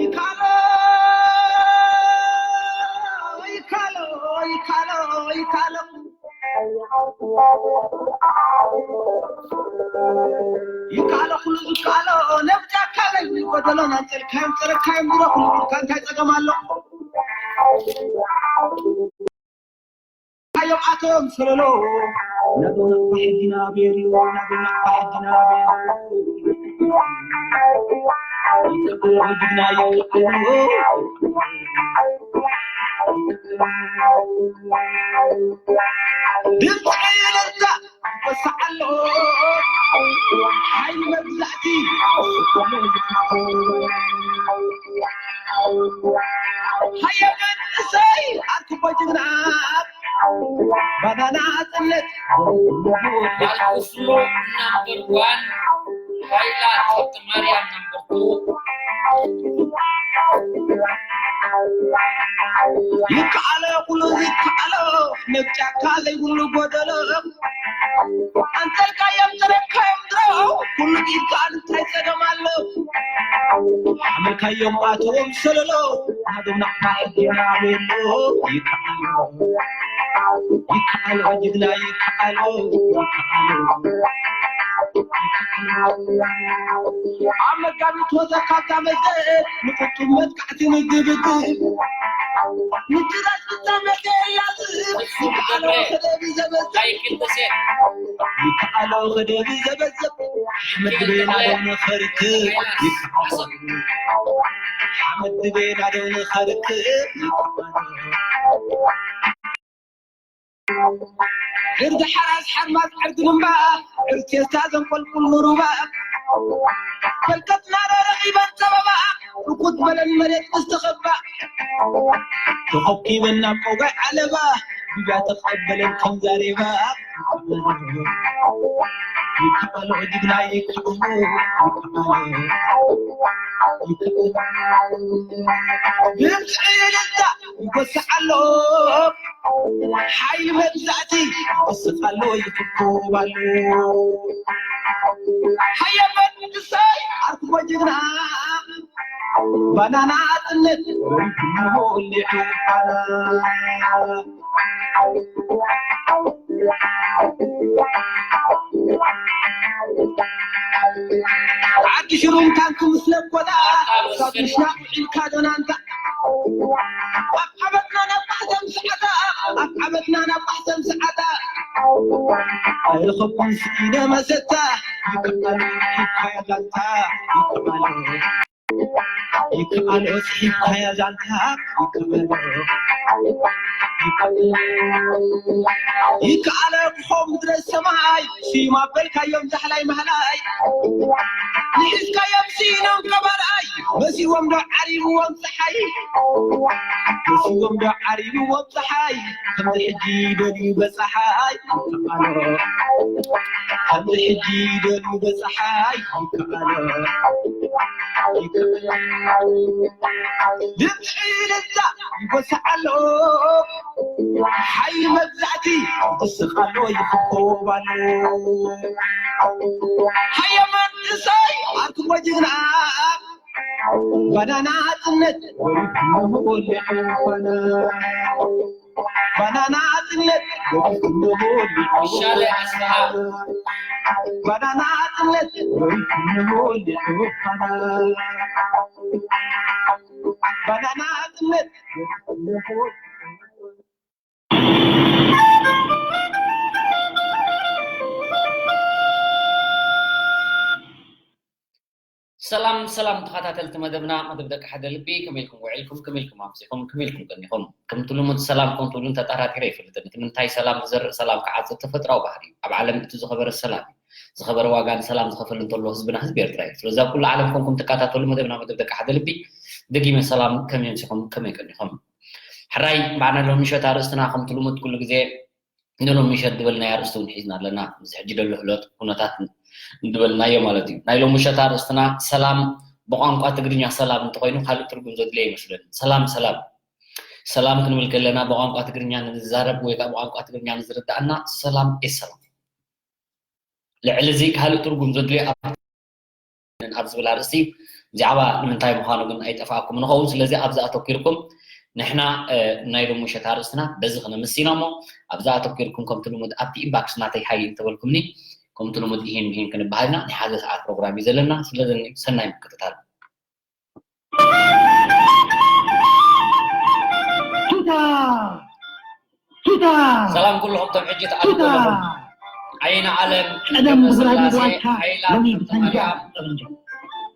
ይካሎ ይካሎ ይካሎ ይካሎ ይካሎ ኩሉ ዝካሎ ነብታ ካበል ጎደሎ ናንጸልካዮም ጸረካዮም ድሮ ኩሉ ካ እንታይ ጸገም ኣሎ? ካዮም ኣቶም ሰለሎ ነብና ሕጊና ቤሉ ነብና ሕጊና ቤሉ ድምፂ ይለዛ ይወሳዕ ኣሎ ሓይሊ መግዛእቲ ሃየ መንእሰይ ኣርክቦ ጅግና ባናና ኣፅነት Alkuslu number one, Haila Tata Mariam number two. ይከኣሎ ኩሉ ይከኣሎ ነብ ጫካ ዘይብሉ ጎደሎ ኣንተልካዮም ጥረካዮም ድሮ ኩሉ ይከኣል እንታይ ጸገም ኣሎ ሓመልካዮም ኣትዎም ሰለሎ ናብና ሕጊና ቤሎ ይከኣሎ ይከኣሎ ጅግና ይከኣሎ ይከኣሎ ኣብ መጋቢት ወዘካታ መዘ ንቁጡብ መጥቃዕቲ ምግብግብ ንድራሽ ብታመገ ያዝ ይከኣሎ ከደብ ዘበዘ ይከኣሎ ከደብ ዘበዘ ኣሕመድ ቤና ዶ ንኸርክብ ይከኣሎ ኣሕመድ ቤና ዶ ንኸርክብ ይከኣሎ ዕርዲ ሓራስ ሓርማዝ ዕርዲ ልምባ ዕርቴስታ ዘንቆልቁል ንሩባ ከልከትና ረረኺበን ጸበባ ርኩት በለን መሬት ምስተኸባ ተኸኪበን ናብ ቆጓይ ዓለባ ቢጋ ተቐበለን ከም ዛሬባ ይከኣሎ ጅግና ይከኣሎ ይከኣሎ ይከኣሎ ብልዕልታ ይጎስዕ ኣሎ ሓይሊ መግዛእቲ ይወስኽ ኣሎ ይፍኮብ ኣሎ ሃየ መንግስተይ ኣርክቦ ጅግና ባናና ኣጥነት ወይትሞ ሊዑ ዓዲ ሽሩም ታንክ ምስ ለኮዳ ካብ ምሽናቕ ውዒልካ ዶናንታ ኣብ ዓበትና ናብ ማሕተም ሰዓታ ኣብ ዓበትና ናብ ማሕተም ሰዓታ ኣይረኸብኩን ስኢነ መሰታ ይከኣል ይካየዳልታ ይከኣል ይከኣል ኦጽሒፍካያ ዛንታ ይከኣል ይከኣል ይከኣል ብኾም ምድረ ሰማይ ስዩም ኣበልካዮም ዛሕላይ ማህላይ ንሒዝካዮም ስኢኖም ከባርኣይ መሲዎም ዶ ዓሪብዎም ፀሓይ መሲዎም ዶ ዓሪብዎም ፀሓይ ከምዚ ሕጂ ደልዩ በፀሓይ ይከኣሎ ከምዚ ሕጂ ደልዩ በፀሓይ ይከኣሎ ይከኣሎ ድምፂ ልዛ ይጎስዕ ኣሎ ሓይሊ መግዛእቲ ይስቕ ኣሎ ይኽኮብ ኣሎ ሃየ መንእሰይ ኣርክቦ ጅግና ባናና ጽነት ወሊዑ ኾነ ባናና ጽነት ወሊዑ ይሻለ ኣስፍሃ ባናና ጽነት ወሊዑ ኾነ ባናና ጽነት ወሊዑ ሰላም ሰላም ተኸታተልቲ መደብና መደብ ደቂ ሓደ ልቢ ከመይ ኢልኩም ውዒልኩም ከመይ ኢልኩም ኣምሲኹም ከመይ ኢልኩም ቀኒኹም ከምቲ ልሙድ ሰላም ከም ትብሉን ተጣራጢረ ኣይፈልጥን እቲ ምንታይ ሰላም ዝዘርእ ሰላም ክዓጽድ ተፈጥራዊ ባህሪ እዩ ኣብ ዓለም እቲ ዝኸበረ ሰላም እዩ ዝኸበረ ዋጋ ንሰላም ዝኸፈል እንተሎ ህዝብና ህዝቢ ኤርትራ እዩ ስለዚ ኣብ ኩሉ ዓለም ኮንኩም ትከታተሉ መደብና መደብ ደቂ ሓደ ልቢ ደጊመ ሰላም ከመይ ኣምሲኹም ከመይ ቀኒኹም ሕራይ ባዕና ሎሚ ምሸት ኣርእስትና ከምቲ ልሙድ ኩሉ ግዜ ንሎሚ ምሸት ዝበልናዮ ኣርእስቲ እውን ሒዝና ኣለና። እዚ ሕጂ ደሎ ህሎት ኩነታት ዝበልናዮ ማለት እዩ። ናይ ሎሚ ምሸት ኣርእስትና ሰላም ብቋንቋ ትግርኛ ሰላም እንተኾይኑ ካልእ ትርጉም ዘድልዮ ኣይመስለንን። ሰላም ሰላም ሰላም ክንብል ከለና ብቋንቋ ትግርኛ ንዝዛረብ ወይ ከዓ ብቋንቋ ትግርኛ ንዝርድኣና ሰላም ኤ ሰላም ልዕሊ እዚ ካልእ ትርጉም ዘድልዮ ኣብ ዝብል ኣርእስቲ ብዛዕባ ንምንታይ ምዃኑ ግን ኣይጠፍኣኩም ንኸውን። ስለዚ ኣብዚ ኣተኪርኩም ንሕና ናይ ሎሚ ምሸት ኣርእስትና በዚ ክነምስና እሞ፣ ኣብዚ ኣተኪርኩም ከምቲ ልሙድ ኣብቲ ኢንባክስ ናተይ ሃይ እንተበልኩምኒ፣ ከምቲ ልሙድ ይሄን ይሄን ክንበሃል ኢና። ናይ ሓደ ሰዓት ፕሮግራም እዩ ዘለና። ስለዚ ሰናይ ምክትታል። ቱታ! ቱታ! ሰላም ኩልኹም ቶም ሕጂ ትኣትዉ ዘለኹም። ዓይኒ ዓለም፣ ቀደም ብጉራዴ ብዋሻ፣ ሎሚ ብፈንጃ። ጠበንጃ።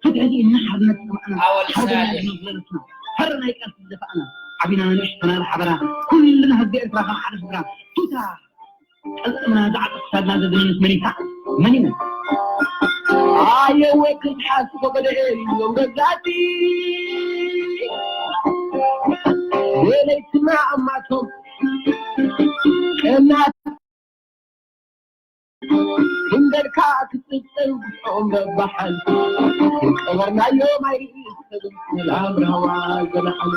ፍትሒ ድኢና ሓርነት ዝሰማዕና፣ ሓርበኛ ድኢና ዝበለትና፣ ፈረ ናይ ቃልሲ ዝደፋእና፣ ዓቢና ንእሽቶና ብሓበራ፣ ኩልና ህዝቢ ኤርትራ ከም ሓደ ስድራ። ቱታ! ቀልጥምና ዝዓጥቕ ክሳድና ዘዝንንስ መን ይንሳእ? መን ይመን? ኣየወ ክትሓስ ጎበደ እዮም ገዛእቲ። ለይትና ኣማቶም ቀናት ክንደልካ ክትጽብጽብ ብጾም ረባሓን ዝቀበርናዮ ማይ ሰላም ረሃዋ ዘለዓሉ።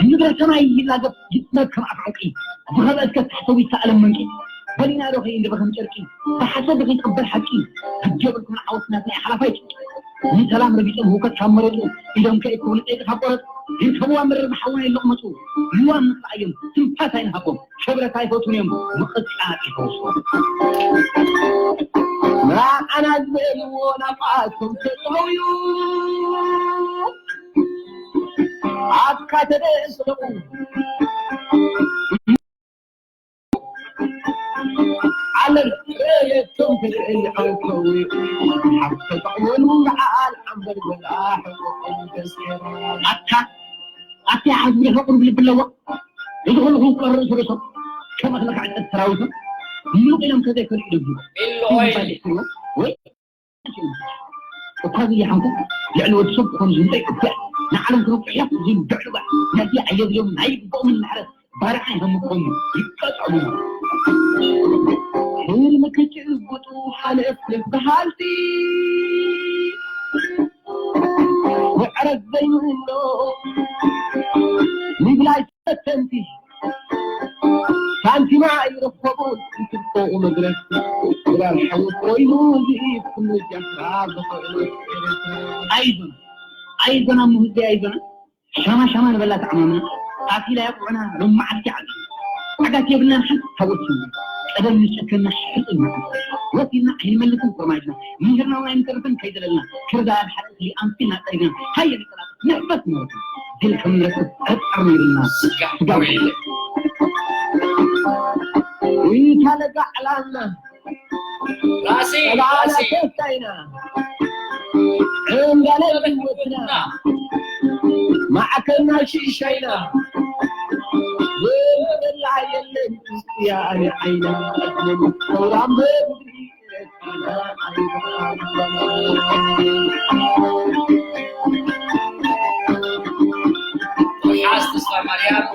ምድረ ሰማይ ይላገብ ይጥመት ከም ኣፍ ዕርቂ። ዝኸበአት ከታሕተዊ ሰኣለም መንቂ። በሊና ዶ ከይንድበ ከም ጨርቂ። ብሓሶት ዶ ከይትቕበል ሓቂ። ግዲ የብልኩምን ዓወት ናትና እዩ ሓላፋይ ጭርቂ። ንሰላም ረጊጾም ህውከት ካብ መረጹ። ኢዶም ከይእክቡ ንጸይቂ ካብ ቆረጹ። ይርከብዋ መረር ብሓዊ ናይ ለቕመጹ። ልዋም ንኽልኣዮም ትንፋስ ኣይንሃቦም። ክብረት ኣይፈትዉን እዮም። ምቕጻል ይፈውሱ። ንዓና ዝበልዎ ናብኣቶም ተጥህውዩ። ኣፍካ ተደስለቑ። ዓለም ረየቶም ትልእል ኣውከዊ። ሓብ ተጠቕመሉ ንዓል ዓምበር በላ ሕቆም ተስከራ። ኣታ ኣታ ዓዝቢ ሕቁር ብልብ ኣለዋ። እዚ ኩሉ ክውቀር ርእሱ ርእሶም ከም ኣኽሊ ክዕጠት ሰራዊቶም ምሉቕ ኢሎም ከዘይፈልጡ ይደግሙ። ኢሉ ኦይ። ወይ እኳ ዝያሓንኩ ልዕሊ ወዲ ሰብ ክኾኑ ዝምጠይ እኩያ ንዓለም ክነብሑ እያ ዝንብዕሉ ባዕ ነዚ ኣየድልዮም ናይ ግብኦምን ማሕረት ባርዓ ይሃምኮም ይቀጠሉ። ህልሚ ክጭብጡ ሓለፍ በሃልቲ ምዕረት ዘይምህኖ ምብላይ ፈተንቲ ሳንቲማ ኣይረኸቡን እንትልቆ መድረስ። ብላል ሓወት ኮይኑ ዝኢድ ክንጃካ ዝኽእል ኤርትራ። ኣይዞን፣ ኣይዞን ኣሞ ህዝቢ ኣይዞን። ሻማ ሻማ ንበላ ተዓማምና። ኣፊላ ያቁዕና ሎም መዓልቲ ዓቢ። ዓጋት የብልናን ሓንቲ ታቦት ስሙ። ቀደም ንጨከና ሕጽና። ወሲድና ኣይንመልስን ኮርማጅና። ምሂርና እውን ኣይንተርፍን ከይዘለልና። ክርዳድ ሓቂ ኣንፊልና ጸሪግና። ሃየ ንጠላጥ ንሕፈስ ንወርድ። ድል ከም ንረክብ ጥርጥር የብልና። ስጋ ስጋ ውዒለ። ውዒለ። ኢታ ለጋ ዕላልና። ራሲ፣ ራሲ። ተስፋይና። ዕንዳለ ህይወትና። ማዕከልና ሽሻይና። ዘላ የለን ያኔ ዓይና። ሰውራም በምድሪ ሓስ ተስፋ ማርያም።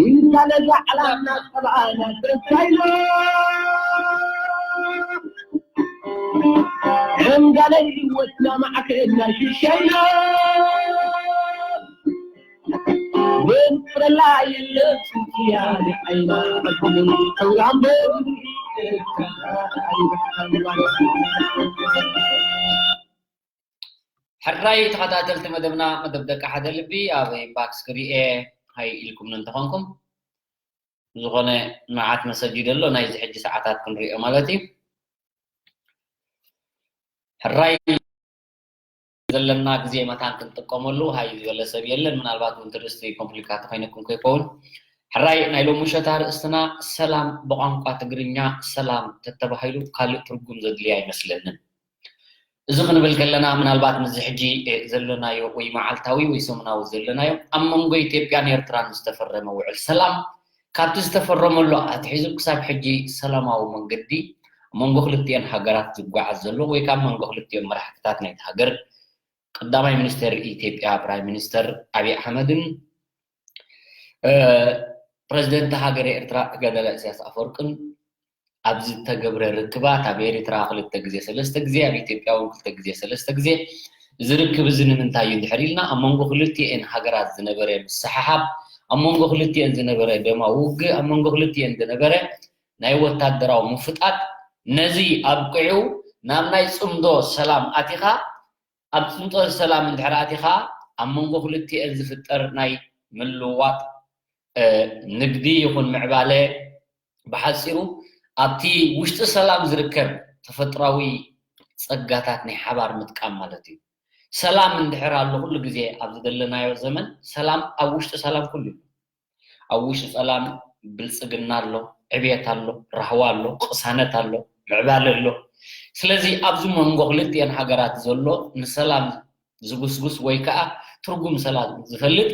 እንካለ ዛዕላና ጠባኣና ተሳይሎ። እንጋለ ህይወትና ማዕከልና ሽሻይሎ። ወንፍረላ የለ ጽንጽያ ንዓይና። ሰውራም በምድሪ። ሕራይ ተኸታተልቲ መደብና፣ መደብ ደቂ ሓደ ልቢ ኣብ ኢንባክስ ክሪኤ ሃይ ኢልኩም እንተኾንኩም፣ ዝኾነ መዓት መሰጅ ደሎ ናይዚ ሕጂ ሰዓታት ክንሪኦ ማለት እዩ። ሕራይ ዘለና ግዜ መታን ክንጥቀመሉ ሃይ ዝበለ ሰብ የለን። ምናልባት እውን ትርእስቲ ኮምፕሊካት ኮይነኩም ከይከውን። ሕራይ ናይ ሎሚ ምሸት ኣርእስትና ሰላም ብቋንቋ ትግርኛ ሰላም ተተባሂሉ ካልእ ትርጉም ዘድልያ ኣይመስለንን። እዚ ክንብል ከለና ምናልባት ምስዚ ሕጂ፣ እ፣ ዘለናዮ ወይ መዓልታዊ ወይ ሰሙናዊ ዘለናዮ ኣብ መንጎ ኢትዮጵያን ኤርትራን ዝተፈረመ ውዕል ሰላም ካብቲ ዝተፈረመሉ ኣትሒዙ ክሳብ ሕጂ ሰላማዊ መንገዲ ኣብ መንጎ ክልቲኤን ሃገራት ዝጓዓዝ ዘሎ ወይ ካብ መንጎ ክልቲኦም መራሕትታት ናይቲ ሃገር ቀዳማይ ሚኒስተር ኢትዮጵያ ፕራይም ሚኒስተር ኣብይ ኣሕመድን፣ እ፣ ፕረዚደንት ሃገረ ኤርትራ ተጋዳላይ ኢሳያስ ኣፈወርቅን ኣብ ዝተገብረ ርክባት ኣብ ኤርትራ ክልተ ግዜ ሰለስተ ግዜ፣ ኣብ ኢትዮጵያ እውን ክልተ ግዜ ሰለስተ ግዜ፣ እዚ ርክብ እዚ ንምንታይ እዩ እንድሕር ኢልና፣ ኣብ መንጎ ክልቲኤን ሃገራት ዝነበረ ምስሕሓብ፣ ኣብ መንጎ ክልቲኤን ዝነበረ ደማዊ ውግእ፣ ኣብ መንጎ ክልቲኤን ዝነበረ ናይ ወታደራዊ ምፍጣጥ፣ ነዚ ኣብቂዑ ናብ ናይ ጽምዶ ሰላም ኣቲኻ፣ ኣብ ጽምዶ ሰላም እንድሕር ኣቲኻ፣ ኣብ መንጎ ክልቲኤን ዝፍጠር ናይ ምልውዋጥ፣ እ፣ ንግዲ ይኹን ምዕባለ፣ ብሓጺሩ ኣብቲ ውሽጢ ሰላም ዝርከብ ተፈጥሯዊ ጸጋታት ናይ ሓባር ምጥቃም ማለት እዩ። ሰላም እንድሕር ኣሎ፣ ኩሉ ግዜ ኣብ ዝደለናዮ ዘመን ሰላም፣ ኣብ ውሽጢ ሰላም ኩሉ እዩ። ኣብ ውሽጢ ሰላም ብልጽግና ኣሎ፣ ዕብየት ኣሎ፣ ራህዋ ኣሎ፣ ቅሳነት ኣሎ፣ ምዕባለ ኣሎ። ስለዚ ኣብዚ መንጎ ክልቲኤን ሃገራት ዘሎ ንሰላም ዝጉስጉስ ወይ ከኣ ትርጉም ሰላም ዝፈልጥ፣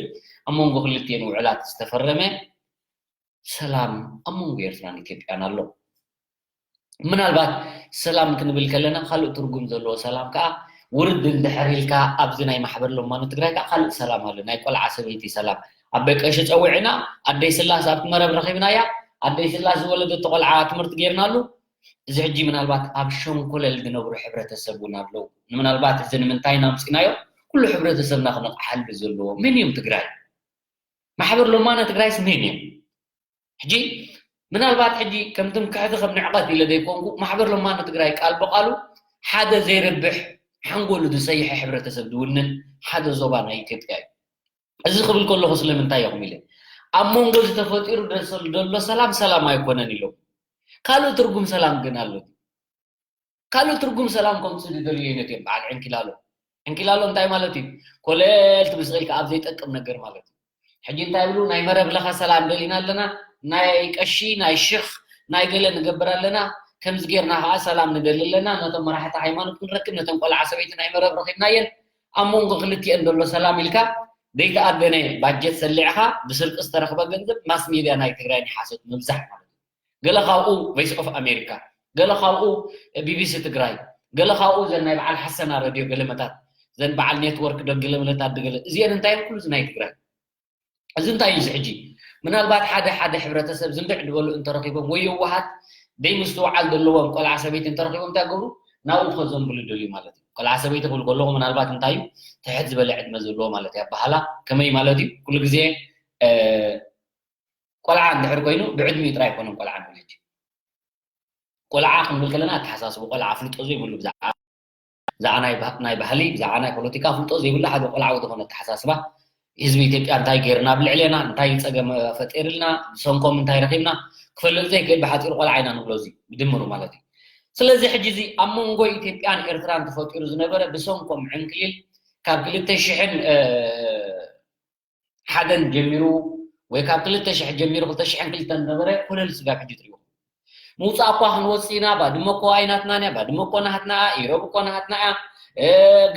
ኣብ መንጎ ክልቲኤን ውዕላት ዝተፈረመ ሰላም ኣብ መንጎ ኤርትራን ኢትዮጵያን ኣሎ። ምናልባት ሰላም ክንብል ከለና ካልእ ትርጉም ዘለዎ ሰላም ከኣ ውርድ እንድሕር ኢልካ ኣብዚ ናይ ማሕበር ለማኖ ትግራይ ከኣ ካልእ ሰላም ኣሎ። ናይ ቆልዓ ሰበይቲ ሰላም። ኣቦይ ቀሺ ጸዊዕና፣ ኣደይ ስላስ ኣብቲ መረብ ረኺብናያ፣ ኣደይ ስላስ ዝወለደቶ ቆልዓ ትምህርቲ ጌርናሉ። እዚ ሕጂ ምናልባት ኣብ ሸንኮለል ዝነብሩ ሕብረተሰብ እውን ኣለዉ። ንምናልባት እዚ ንምንታይ ኢና ኣምጺእናዮ? ኩሉ ሕብረተሰብና ክነቕሓሉ ዘለዎ። መን እዮም ትግራይ? ማሕበር ለማኖ ትግራይስ መን እዮም? ሕጂ ምናልባት ሕጂ ከም ትምክሕቲ ከም ንዕቐት ኢለ ዘይኮንኩ፣ ማሕበር ለማኖ ትግራይ ቃል ብቓሉ ሓደ ዘይረብሕ ሓንጎሉ ዝሰይሐ ሕብረተሰብ ዝውንን ሓደ ዞባ ናይ ኢትዮጵያ እዩ። እዚ ክብል ከለኹ ስለምንታይ ኢኹም ኢለ፣ ኣብ መንጎ እዚ ተፈጢሩ ደሰ-፣ ዘሎ ሰላም ሰላም ኣይኮነን ኢሎም። ካልእ ትርጉም ሰላም ግን ኣሎ። ካልእ ትርጉም ሰላም ከምጽእ ዝደልዩ ኣይነት እዮም በዓል ዕንኪላሎ። ዕንኪላሎ እንታይ ማለት እዩ? ኮለል ትብል ስቕ ኢልካ ኣብ ዘይጠቅም ነገር ማለት እዩ። ሕጂ እንታይ ይብሉ? ናይ መረብ ለኸ ሰላም ደሊና ኣለና፣ ናይ ቀሺ፣ ናይ ሽኽ፣ ናይ ገለ ንገብር ኣለና፣ ከምዚ ጌርና ከኣ ሰላም ንደሊ ኣለና፣ ነቶም መራሕቲ ሃይማኖት ክንረክብ፣ ነቶም ቆልዓ ሰበይቲ ናይ መረብ ረኺብናየን፣ ኣብ መንጎ ክልቲኤን ዘሎ ሰላም ኢልካ ዘይተኣደነ ባጀት ሰሊዕኻ ብስርቂ ዝተረኽበ ገንዘብ ማስ ሚድያ ናይ ትግራይ ናይ ሓሶት ምብዛሕ ማለት እዩ። ገለ ካብኡ ቮይስ ኦፍ ኣሜሪካ፣ ገለ ካብኡ ቢቢሲ ትግራይ፣ ገለ ካብኡ ዘን ናይ በዓል ሓሰና ረድዮ ገለመታት፣ ዘን በዓል ኔትወርክ ዶ ገለመታት ድገለ፣ እዚአን እንታይ ኩሉ ናይ ትግራይ። እዚ እንታይ እዩ እዚ ሕጂ? ምናልባት ሓደ ሓደ ሕብረተሰብ ዝንድዕ ዝበሉ እንተረኺቦም ወይ የዋሃት ደይ ምስትውዓል ዘለዎም ቆልዓ ሰበይቲ እንተረኺቦም እንታይ ገብሩ? ናብኡ ከዘንብሉ ደልዩ ማለት እዩ። ቆልዓ ሰበይቲ ክብል ከለኹ ምናልባት እንታይ እዩ? ትሕት ዝበለ ዕድመ ዘለዎ ማለት እዩ። ኣበሃላ ከመይ ማለት እዩ? ኩሉ ግዜ፣ እ፣ ቆልዓ እንድሕር ኮይኑ ብዕድሚኡ ጥራይ ኣይኮነን ቆልዓ ንብል ሕጂ። ቆልዓ ክንብል ከለና ኣተሓሳስቡ ቆልዓ ፍልጦ ዘይብሉ ብዛዕባ፣ ብዛዕባ ናይ ባህ-፣ ናይ ባህሊ፣ ብዛዕባ ናይ ፖለቲካ ፍልጦ ዘይብሉ ሓደ ቆልዓዊ ዝኾነ ኣተሓሳስባ ህዝቢ ኢትዮጵያ እንታይ ገይርና ኣብ ልዕሌና፣ እንታይ ጸገም ፈጢርልና፣ ብሰንኮም እንታይ ረኺብና ክፈልጥ ዘይክእል ብሓጺሩ ቆልዓ ኢና ንብሎ እዚ ብድምሩ ማለት እዩ። ስለዚ ሕጂ እዚ ኣብ መንጎ ኢትዮጵያን ኤርትራን ተፈጢሩ ዝነበረ ብሰንኮም ዕንክሊል ካብ ክልተ ሽሕን፣ እ፣ ሓደን ጀሚሩ ወይ ካብ ክልተ ሽሕ ጀሚሩ ክልተ ሽሕን ክልተን ዝነበረ ኮለል ስጋብ ሕጂ ትሪእዎ። ምውፃእ እኳ ክንወፅእ ኢና፣ ባድመ እኮ ኣይናትናን እያ፣ ባድመ እኮ ናሃትና እያ፣ ኢሮብ እኮ ናሃትና እያ፣ እ፣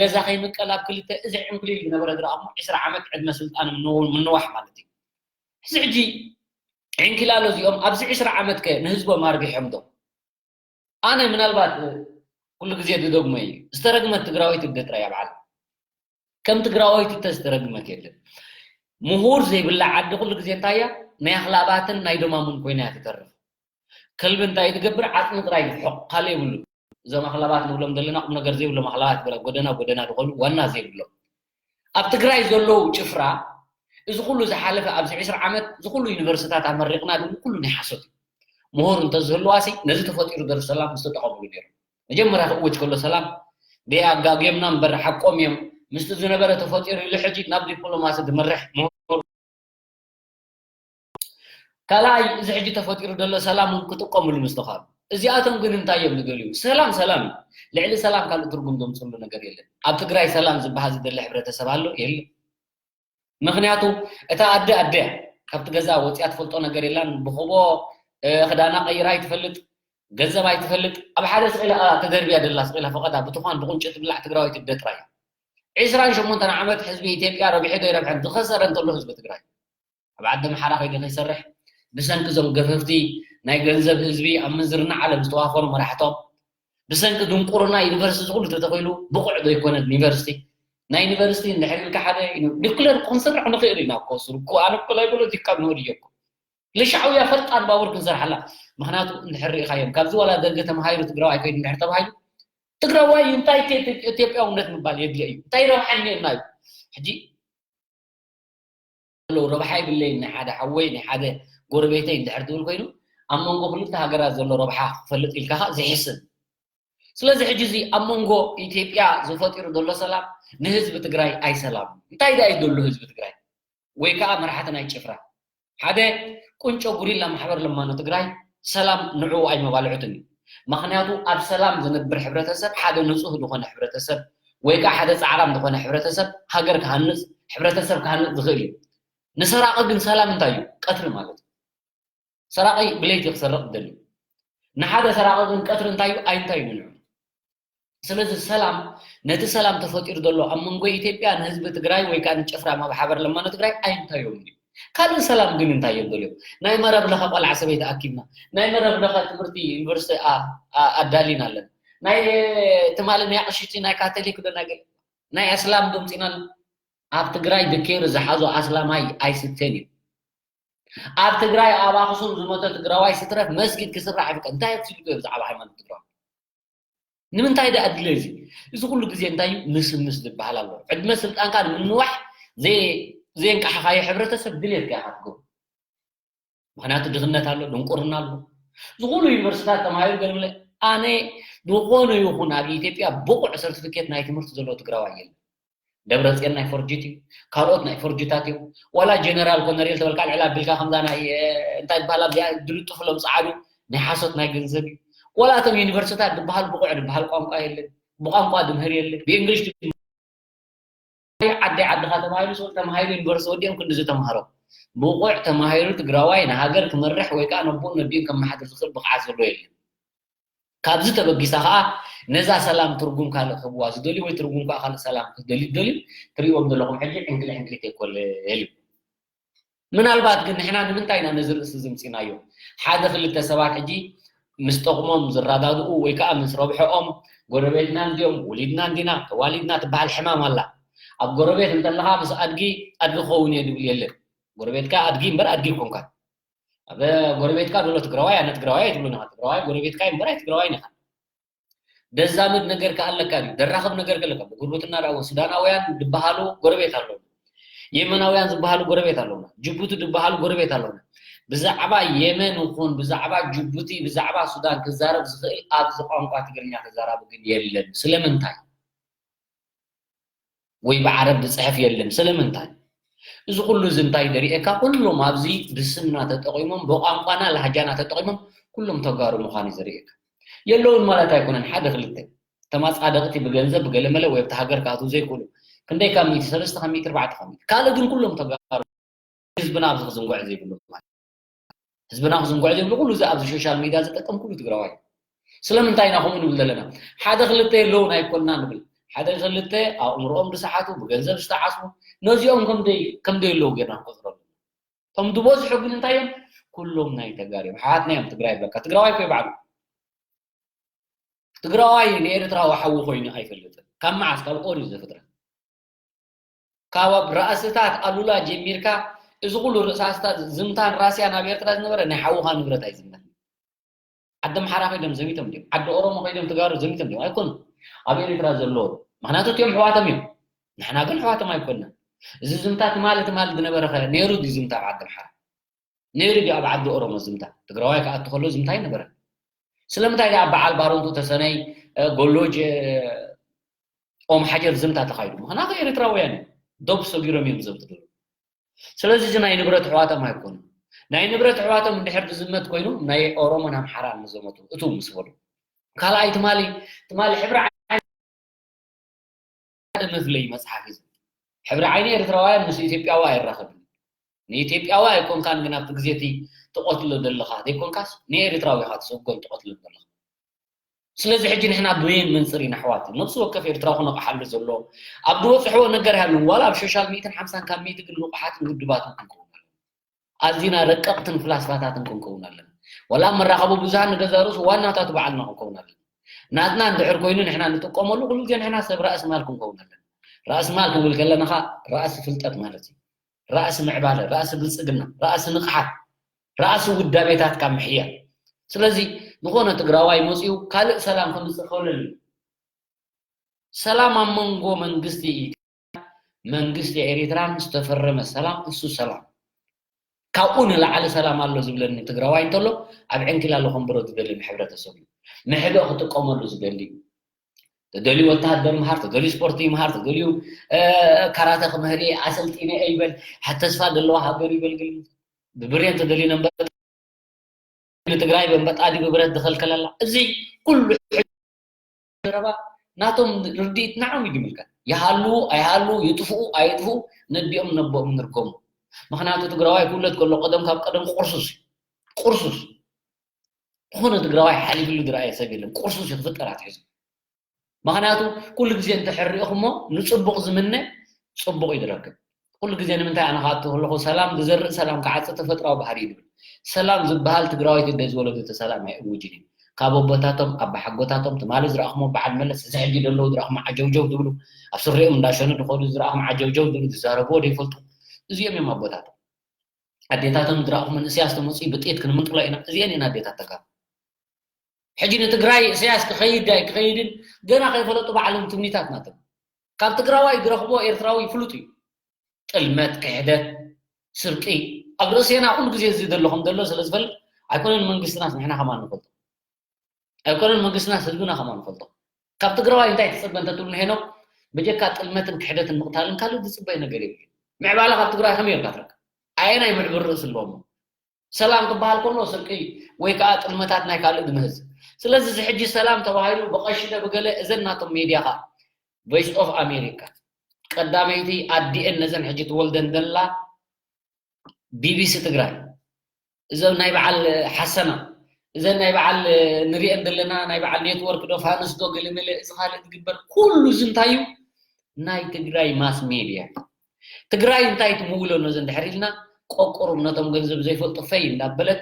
ገዛ ከይምቀል ኣብ ክልተ፣ እዚ ዕንክሊል ዝነበረ ዝረኣ እሞ ዕስራ ዓመት ዕድመ ስልጣን ምንው-፣ ምንዋሕ ማለት እዩ። እዚ ሕጂ ዕንኪላሎ እዚኦም ኣብዚ ዕስራ ዓመት ከ ንህዝቦም ኣርቢሖም ዶ? ኣነ ምናልባት ኩሉ ግዜ ዝደግሞ እዩ፣ ዝተረግመት ትግራወይቲ እደ ጥራይ ኣብ ዓለም። ከም ትግራወይቲ እተ ዝተረግመት የለን። ምሁር ዘይብላ ዓዲ ኩሉ ግዜ እንታይ እያ? ናይ ኣኽላባትን ናይ ደማሙን ኮይና እያ ትተርፍ። ከልቢ እንታይ ትገብር? ዓጽሚ ጥራይ ትሕቕ፣ ካልእ የብሉ። እዞም ኣኽላባት ንብሎም ዘለና ቁም ነገር ዘይብሎም ኣኽላባት፣ ጎደና ጎደና ዝኾኑ ዋና ዘይብሎም። ኣብ ትግራይ ዘለዉ ጭፍራ፣ እዚ ኩሉ ዝሓለፈ ኣብዚ ዕስራ ዓመት፣ እዚ ኩሉ ዩኒቨርሲታት ኣመሪቕና ድብል ኩሉ ናይ ሓሶት እዩ። ምሁር እንተዝህልዋሲ፣ ነዚ ተፈጢሩ ዘሎ ሰላም ምስተጠቐምሉ ነይሩ። መጀመርያ ክእወጅ ከሎ ሰላም፣ ደይ ኣጋግዮምና እምበር ሓቆም እዮም። ምስቲ ዝነበረ ተፈጢሩ ኢሉ ሕጂ ናብ ዲፕሎማሲ ዝመርሕ ምሁር። ካልኣይ፣ እዚ ሕጂ ተፈጢሩ ዘሎ ሰላም እውን ክጥቀምሉ ምስተኻሉ። እዚኣቶም ግን እንታይ እዮም ዝደልዩ? ሰላም፣ ሰላም እዩ። ልዕሊ ሰላም ካልእ ትርጉም ዘምፅሉ ነገር የለን። ኣብ ትግራይ ሰላም ዝበሃል ዝደሊ ሕብረተሰብ ኣሎ? የለን። ምኽንያቱ እታ ኣደ ኣደ እያ። ካብቲ ገዛ ወፂኣ ትፈልጦ ነገር የላን። ብኽቦ፣ እ፣ ክዳና ቀይራ ኣይትፈልጥ፣ ገንዘብ ኣይትፈልጥ። ኣብ ሓደ ስቕ ኢላ ተደርብያ ደላ ስቕ ኢላ ፈቐዳ ብትዃን ብቁንጪ ትብላዕ ትግራወይቲ ኣደ ጥራይ እያ። ዕስራን ሸሞንተን ዓመት ህዝቢ ኢትዮጵያ ረቢሑ ዶ ይረብሐን? ዝኸሰረ እንተሎ ህዝቢ ትግራይ። ኣብ ዓዲ ኣምሓራ ከይዱ ከይሰርሕ፣ ብሰንኪ እዞም ገፈፍቲ ናይ ገንዘብ ህዝቢ ኣብ ምንዝርና ዓለም ዝተዋፈሩ መራሕቶም፣ ብሰንኪ ድንቁርና ዩኒቨርሲቲ ዝኹሉ ተተኺሉ ብቑዕ ዘይኮነ ዩኒቨርሲቲ። ናይ ዩኒቨርሲቲ እንድሕር ኢልካ ሓደ ዩኒ-፣ ኒኩሌር እኮ ክንሰርሕ ንኽእል ኢና እኮ፣ ሱር እኮ ኣነ እኮ ናይ ፖለቲካ ምሁር እየ እኮ። ልሻዕውያ ፈጣን ባቡር ክንሰርሓላ። ምኽንያቱ እንድሕር ርኢኻዮም፣ ካብዚ ዋላ ደርገ ተምሃይሩ ትግራዋይ ከይዱ እንድሕር ተባሂሉ፣ ትግራዋይ እዩ፣ እንታይ ኢትዮ-፣ ኢትዮጵያውነት ምባል የድልዮ እዩ? እንታይ ረብሓ እኒኤና እዩ? ሕጂ ኣለዉ፣ ረብሓ የብለይን ናይ ሓደ ሓወይ፣ ናይ ሓደ ጎረቤተይ እንድሕር ትብል ኮይኑ፣ ኣብ መንጎ ክልተ ሃገራት ዘሎ ረብሓ ክፈልጥ ኢልካ ኸኣ ዝሕስብ። ስለዚ ሕጂ እዚ ኣብ መንጎ ኢትዮጵያ ዝፈጢሩ ዘሎ ሰላም ንህዝቢ ትግራይ ኣይሰላም። እንታይ ደኣ እዩ ዘሎ ህዝቢ ትግራይ? ወይ ከዓ መራሕቲ ናይ ጭፍራ ሓደ ቁንጮ ጉሪላ ማሕበር ለማኖ ትግራይ ሰላም ንዕኡ ኣይመባልዑትን እዩ። ምክንያቱ ኣብ ሰላም ዝነብር ሕብረተሰብ ሓደ ንፁህ ዝኾነ ሕብረተሰብ ወይ ከዓ ሓደ ፃዕራም ዝኾነ ሕብረተሰብ ሃገር ክሃንፅ፣ ሕብረተሰብ ክሃንፅ ዝኽእል እዩ። ንሰራቂ ግን ሰላም እንታይ እዩ? ቀትሪ ማለት እዩ። ሰራቂ ብለይቲ ክሰርቕ ዝደሊ እዩ። ንሓደ ሰራቂ ግን ቀትሪ እንታይ እዩ? ኣይንታይ እዩ ንዑ። ስለዚ ሰላም ነቲ ሰላም ተፈጢሩ ዘሎ ኣብ መንጎ ኢትዮጵያ ንህዝቢ ትግራይ ወይ ከዓ ንጭፍራ ማብ ሓበር ለማኖ ትግራይ ኣይንታዮም እዩ። ካልእ ሰላም ግን እንታይ እዮም ደልዮም? ናይ መረብ ለኸ ቆልዓ ሰበይቲ ኣኪብና፣ ናይ መረብ ለኸ ትምህርቲ ዩኒቨርሲቲ ኣዳሊና ኣለና፣ ናይ ትማሊ ናይ ኣቕሽቲ ናይ ካቶሊክ ዶ ናይ ገለ ናይ ኣስላም ዶምፂና ኣብ ትግራይ ብኬር ዝሓዞ ኣስላማይ ኣይስተን እዩ። ኣብ ትግራይ ኣብ ኣኽሱም ዝሞተ ትግራዋይ ስትረፍ መስጊድ ክስራሕ ይፍቀድ። እንታይ ክስልኩ እዮም ብዛዕባ ሃይማኖት ትግራዋይ? ንምንታይ ደኣ ድለ እዚ? እዚ ኩሉ ግዜ እንታይ እዩ? ምስምስ ዝበሃል ኣሎ። ዕድመ ስልጣንካ ንምንዋሕ ዘየንቃሕኻዮ ሕብረተሰብ ድሌትካ ኢኻ ትገብሮ። ምክንያቱ ድኽነት ኣሎ፣ ድንቁርና ኣሎ። ዝኹሉ ዩኒቨርሲታት ተማሂሩ ገለመለ ኣነ ዝኾነ ይኹን ኣብ ኢትዮጵያ ብቑዕ ሰርቲፊኬት ናይ ትምህርቲ ዘለዎ ትግራዋይ የለን። ደብረፅዮን ናይ ፎርጅት እዩ፣ ካልኦት ናይ ፎርጅታት እዮም። ዋላ ጀነራል ኮነሬል ተበልካ ልዕል ኣቢልካ ከምዛ ናይ እንታይ ዝበሃል ኣብዚኣ ድልጥፍሎም ፀዓዱ ናይ ሓሶት ናይ ገንዘብ እዩ። ዋላ እቶም ዩኒቨርሲታት ዝበሃል ብቑዕ ዝበሃል ቋንቋ የለን፣ ብቋንቋ ድምህር የለን፣ ብእንግሊሽ ዓዲ ዓድኻ ተማሂሩ ሰብ ተማሂሩ ዩኒቨርሲቲ ወዲኦም ክንዲ ዝተምሃሮ ብቑዕ ተማሂሩ ትግራዋይ ንሃገር ክመርሕ ወይ ከዓ ነቦን ነዲኡን ከመሓድር ዝኽእል ብቕዓት ዘለዎ የለን። ካብዚ ተበጊሳ ከዓ ነዛ ሰላም ትርጉም ካልእ ክህብዋ ዝደልዩ ወይ ትርጉም ከዓ ካልእ ሰላም ክደልዩ ዝደልዩ ትሪእዎም ዘለኹም ሕጂ ዕንክሊ ዕንክሊት የኮለል እዩ። ምናልባት ግን ንሕና ንምንታይ ኢና ነዚ ርእሲ ዝምፂናዮ? ሓደ ክልተ ሰባት ሕጂ ምስ ጠቕሞም ዝረዳድኡ ወይ ከዓ ምስ ረብሐኦም ጎረቤትና እንዲኦም ውሊድና እንዲና ተዋሊድና ትበሃል ሕማም ኣላ። ኣብ ጎረቤት እንተለኻ ምስ ኣድጊ ኣድጊ ክኸውን እየ ዝብል የለን። ጎረቤትካ ኣድጊ እምበር ኣድጊ ይኮንካ። ኣብ ጎረቤትካ ዘሎ ትግራዋይ ኣነ ትግራዋይ ኣይትብሉን ኢኻ። ትግራዋይ ጎረቤትካ እምበር ኣይ ትግራዋይ ኢኻ። ደዛምድ ነገር ከኣለካ ድዩ? ደራኸብ ነገር ከለካ ብጉርብትና ዳኣ ሱዳናውያን ዝበሃሉ ጎረቤት ኣለዉ። የመናውያን ዝበሃሉ ጎረቤት ኣለውና። ጅቡቲ ዝበሃሉ ጎረቤት ኣለውና። ብዛዕባ የመን ይኹን ብዛዕባ ጅቡቲ ብዛዕባ ሱዳን ክዛረብ ዝኽእል ኣብዚ ቋንቋ ትግርኛ ተዛራቢ ግን የለን። ስለምንታይ? ወይ ብዓረብ ዝፅሕፍ የለን። ስለምንታይ? እዚ ኩሉ እዚ እንታይ ደሪኤካ? ኩሎም ኣብዚ ብስምና ተጠቒሞም ብቋንቋና ላህጃና ተጠቒሞም ኩሎም ተጋሩ ምዃኑ እዩ ዘሪኤካ። የለውን ማለት ኣይኮነን። ሓደ ክልተ ተማፃደቕቲ ብገንዘብ ብገለመለ ወይ ኣብቲ ሃገር ክኣትዉ ዘይክእሉ ክንደይ ካብ ሚእቲ ሰለስተ ካብ ሚእቲ ኣርባዕተ ካብ ሚእቲ ካልእ ግን ኩሎም ተጋሩ ህዝብና ኣብዚ ክዝንጎዕ ዘይብሉ ማለት ህዝብና ክዝንጎዕ ዘይብሉ ኩሉ እዚ ኣብዚ ሶሻል ሚድያ ዝጠቀም ኩሉ ትግራዋይ ስለምንታይ ኢና ከምኡ ንብል ዘለና ሓደ ክልተ የለውን ኣይኮንና ንብል ሓደ ክልተ ኣእምሮኦም ዝሰሓቱ ብገንዘብ ዝተዓስቡ ነዚኦም ከምደይ ከምደይ ኣለዉ ጌርና ንቆፅሮም እቶም ዝበዝሑ ግን እንታይ እዮም ኩሎም ናይ ተጋር እዮም ሓዋትና እዮም ትግራይ ይብለካ ትግራዋይ እኮ ይባዕሉ ትግራዋይ ንኤርትራዊ ሓዉ ኮይኑ ኣይፈልጥን ካብ መዓስ ካብ ኦሪት ዘፍጥረት ካብ ራእስታት ኣሉላ ጀሚርካ እዚ ኩሉ ርእሳስታት ዝምታን ራስያ ናብ ኤርትራ ዝነበረ ናይ ሓውኻ ንብረት ኣይዝምታን ዓዲ ኣምሓራ ከይዶም ዘሚቶም ድዮም ዓዲ ኦሮሞ ከይዶም ተጋሩ ዘሚቶም ድዮም ኣይኮኑ ኣብ ኤርትራ ዘለዉ ምክንያቱ እቲኦም ሕዋቶም እዮም ንሕና ግን ሕዋቶም ኣይኮንና እዚ ዝምታ ትማሊ ትማሊ ዝነበረ ከ ነይሩ ድዩ ዝምታ ኣብ ዓዲ ኣምሓራ ነይሩ ድዩ ኣብ ዓዲ ኦሮሞ ዝምታ ትግራዋይ ክኣቱ ከሎ ዝምታ ኣይነበረን ስለምንታይ ድኣ በዓል ባረንቱ ተሰነይ ጎሎጅ ኦም ሓጀር ዝምታ ተኻይዱ ምኽንያቱ ኤርትራውያን እዮም ዶብ ሰጊሮም እዮም ዘምትድሉ ስለዚ እዚ ናይ ንብረት ኣሕዋቶም ኣይኮኑ ናይ ንብረት ኣሕዋቶም እንድሕር ዝዝመት ኮይኑ ናይ ኦሮሞን ኣምሓራን ንዘመቱ እቱ ምስ በሉ ካልኣይ ትማሊ ትማሊ ሕብሪ ሓደ መፍለይ መፅሓፍ እዩ ሕብሪ ዓይኒ ኤርትራውያን ምስ ኢትዮጵያዊ ኣይራኸብን ንኢትዮጵያዊ ኣይኮንካን ግን ኣብቲ ግዜ እቲ ትቐትሎ ዘለኻ ዘይኮንካስ ንኤርትራዊ ኢኻ ትሰጎን ትቐትሎ ዘለኻ ስለዚ ሕጂ ንሕና ብበየን መንፅር ኢና ኣሕዋት ነብሲ ወከፍ ኤርትራዊ ክነቕሓሉ ዘሎ ኣብ ዝበፅሕዎ ነገር ሃሉ ዋላ ኣብ ሶሻል ሚትን ሓምሳን ካብ ሚእቲ ግን ንቑሓትን ውድባትን ክንከውን ኣለና ኣዚና ረቀቕትን ፍላስፋታትን ክንከውን ኣለና ዋላ ኣብ መራኸቢ ብዙሃን ንገዛ ርእሱ ዋናታት ባዕልና ክንከውን ኣለና ናትና እንድሕር ኮይኑ ንሕና ንጥቀመሉ ኩሉ ግዜ ንሕና ሰብ ራእሲ ማል ክንከውን ኣለና ራእሲ ማል ክንብል ከለና ራእሲ ፍልጠት ማለት እዩ ራእሲ ምዕባለ፣ ራእሲ ብልፅግና፣ ራእሲ ንቕሓት፣ ራእሲ ውዳቤታትካ ምሕያል። ስለዚ ዝኾነ ትግራዋይ መፂኡ ካልእ ሰላም ከምፅእ ክኽእል እዩ። ሰላም ኣብ መንጎ መንግስቲ ኢትዮጵያን መንግስቲ ኤሪትራን ዝተፈረመ ሰላም እሱ ሰላም። ካብኡ ንላዕሊ ሰላም ኣሎ ዝብለኒ ትግራዋይ እንተሎ ኣብ ዕንኪላሎ ከንብሮ ዝደሊ ሕብረተሰብ እዩ። ምሕደኦ ክጥቀመሉ ዝደሊ እዩ። ተደልዩ ወተሃደር ምሃር፣ ተደልዩ ስፖርት ይምሃር፣ ተደልዩ ካራተ ክምህር እየ ኣሰልጢነ እየ ይበል። ተስፋ ዘለዎ ሃገር ይበልግል። ብብሬን ተደልዩ ነበር ንትግራይ በንበጣ ድዩ ብብረት ዝኸልከለላ? እዚ ኩሉ ዘረባ ናቶም ርድኢት ንዖም እዩ ዝምልከት። ይሃሉ ኣይሃሉ፣ ይጥፍኡ ኣይጥፍኡ፣ ነዲኦም ነቦኦም ንርገሙ። ምኽንያቱ ትግራዋይ ክውለድ ከሎ ቀደም ካብ ቀደም ቁርሱስ እዩ። ቁርሱስ ዝኾነ ትግራዋይ ሓሊፍሉ ዝረኣየ ሰብ የለን። ቁርሱስ እዩ ክፍጠር ኣትሒዙ። ምኽንያቱ ኩሉ ግዜ እንተሕርኢኹሞ ንፅቡቕ ዝምነ ፅቡቕ እዩ ዝረክብ። ኩሉ ግዜ ንምንታይ ኣነ ክኣቱ ከለኹ ሰላም ዝዘርእ ሰላም ክዓጽ ተፈጥራዊ ባህሪ እዩ ዝብል። ሰላም ዝበሃል ትግራዋይ ትደ ዝወለደቶ ሰላም ኣይእውጅን እዩ። ካብ ኣቦታቶም ኣባሓጎታቶም ትማሊ ዝረኣኹሞ በዓል መለስ እዚ ሕጂ ዘለዉ ዝረኣኹሞ ዓጀውጀው ዝብሉ ኣብ ስሪኦም እንዳሸኑ ዝኸዱ ዝረኣኹም ዓጀውጀው ዝብሉ ዝዛረብዎ ዘይፈልጡ እዚኦም እዮም ኣቦታቶም። ኣዴታቶም ዝረኣኹም መንእሰያት ዝተመፅኡ ብጥይት ክንምንጥሎ ኢና። እዚአን እየን ኣዴታት ተጋሩ። ሕጂ ንትግራይ ኢሳያስ ክኸይድ ዳይ ክኸይድን ገና ከይፈለጡ ባዕሎም ትምኒታት ናቶም ካብ ትግራዋይ ዝረኽቦ ኤርትራዊ ፍሉጥ እዩ። ጥልመት፣ ክሕደት፣ ስርቂ ኣብ ርእሴና ኩሉ ግዜ እዚ ዘሎ ከም ዘሎ ስለ ዝፈልጥ ኣይኮነን መንግስትናስ ንሕና ከማን ንፈልጦ ኣይኮነን መንግስትናስ ህዝብና ከማን ንፈልጦ። ካብ ትግራዋይ እንታይ ትፅበ እንተትብሉ ንሄኖክ ብጀካ ጥልመትን ክሕደትን ምቕታልን ካልእ ዝፅበይ ነገር የብሉ። ምዕባላ ካብ ትግራይ ከመይ ኢልካ ትረክብ? ኣየናይ ምዕብር ርእሲ ኣለዎም? ሰላም ክበሃል ከሎ ስርቂ ወይ ከዓ ጥልመታት ናይ ካልእ ዝምህዝ። ስለዚ እዚ ሕጂ ሰላም ተባሂሉ ብቐሽደ ብገለ እዘን ናቶም ሜድያ ከዓ ቮይስ ኦፍ ኣሜሪካ ቀዳመይቲ ኣዲኤን ነዘን ሕጂ ትወልደን ዘላ ቢቢሲ ትግራይ እዞም ናይ በዓል ሓሰና እዘን ናይ በዓል ንሪኤን ዘለና ናይ በዓል ኔትወርክ ዶ ፋንስ ዶ ገለመለ እዚ ካልእ ዝግበር ኩሉ እዚ እንታይ እዩ ናይ ትግራይ ማስ ሜድያ ትግራይ እንታይ ትምውሎ ነዚ እንድሕር ኢልና ቆቁሩም ነቶም ገንዘብ ዘይፈልጡ ፈይ እንዳበለት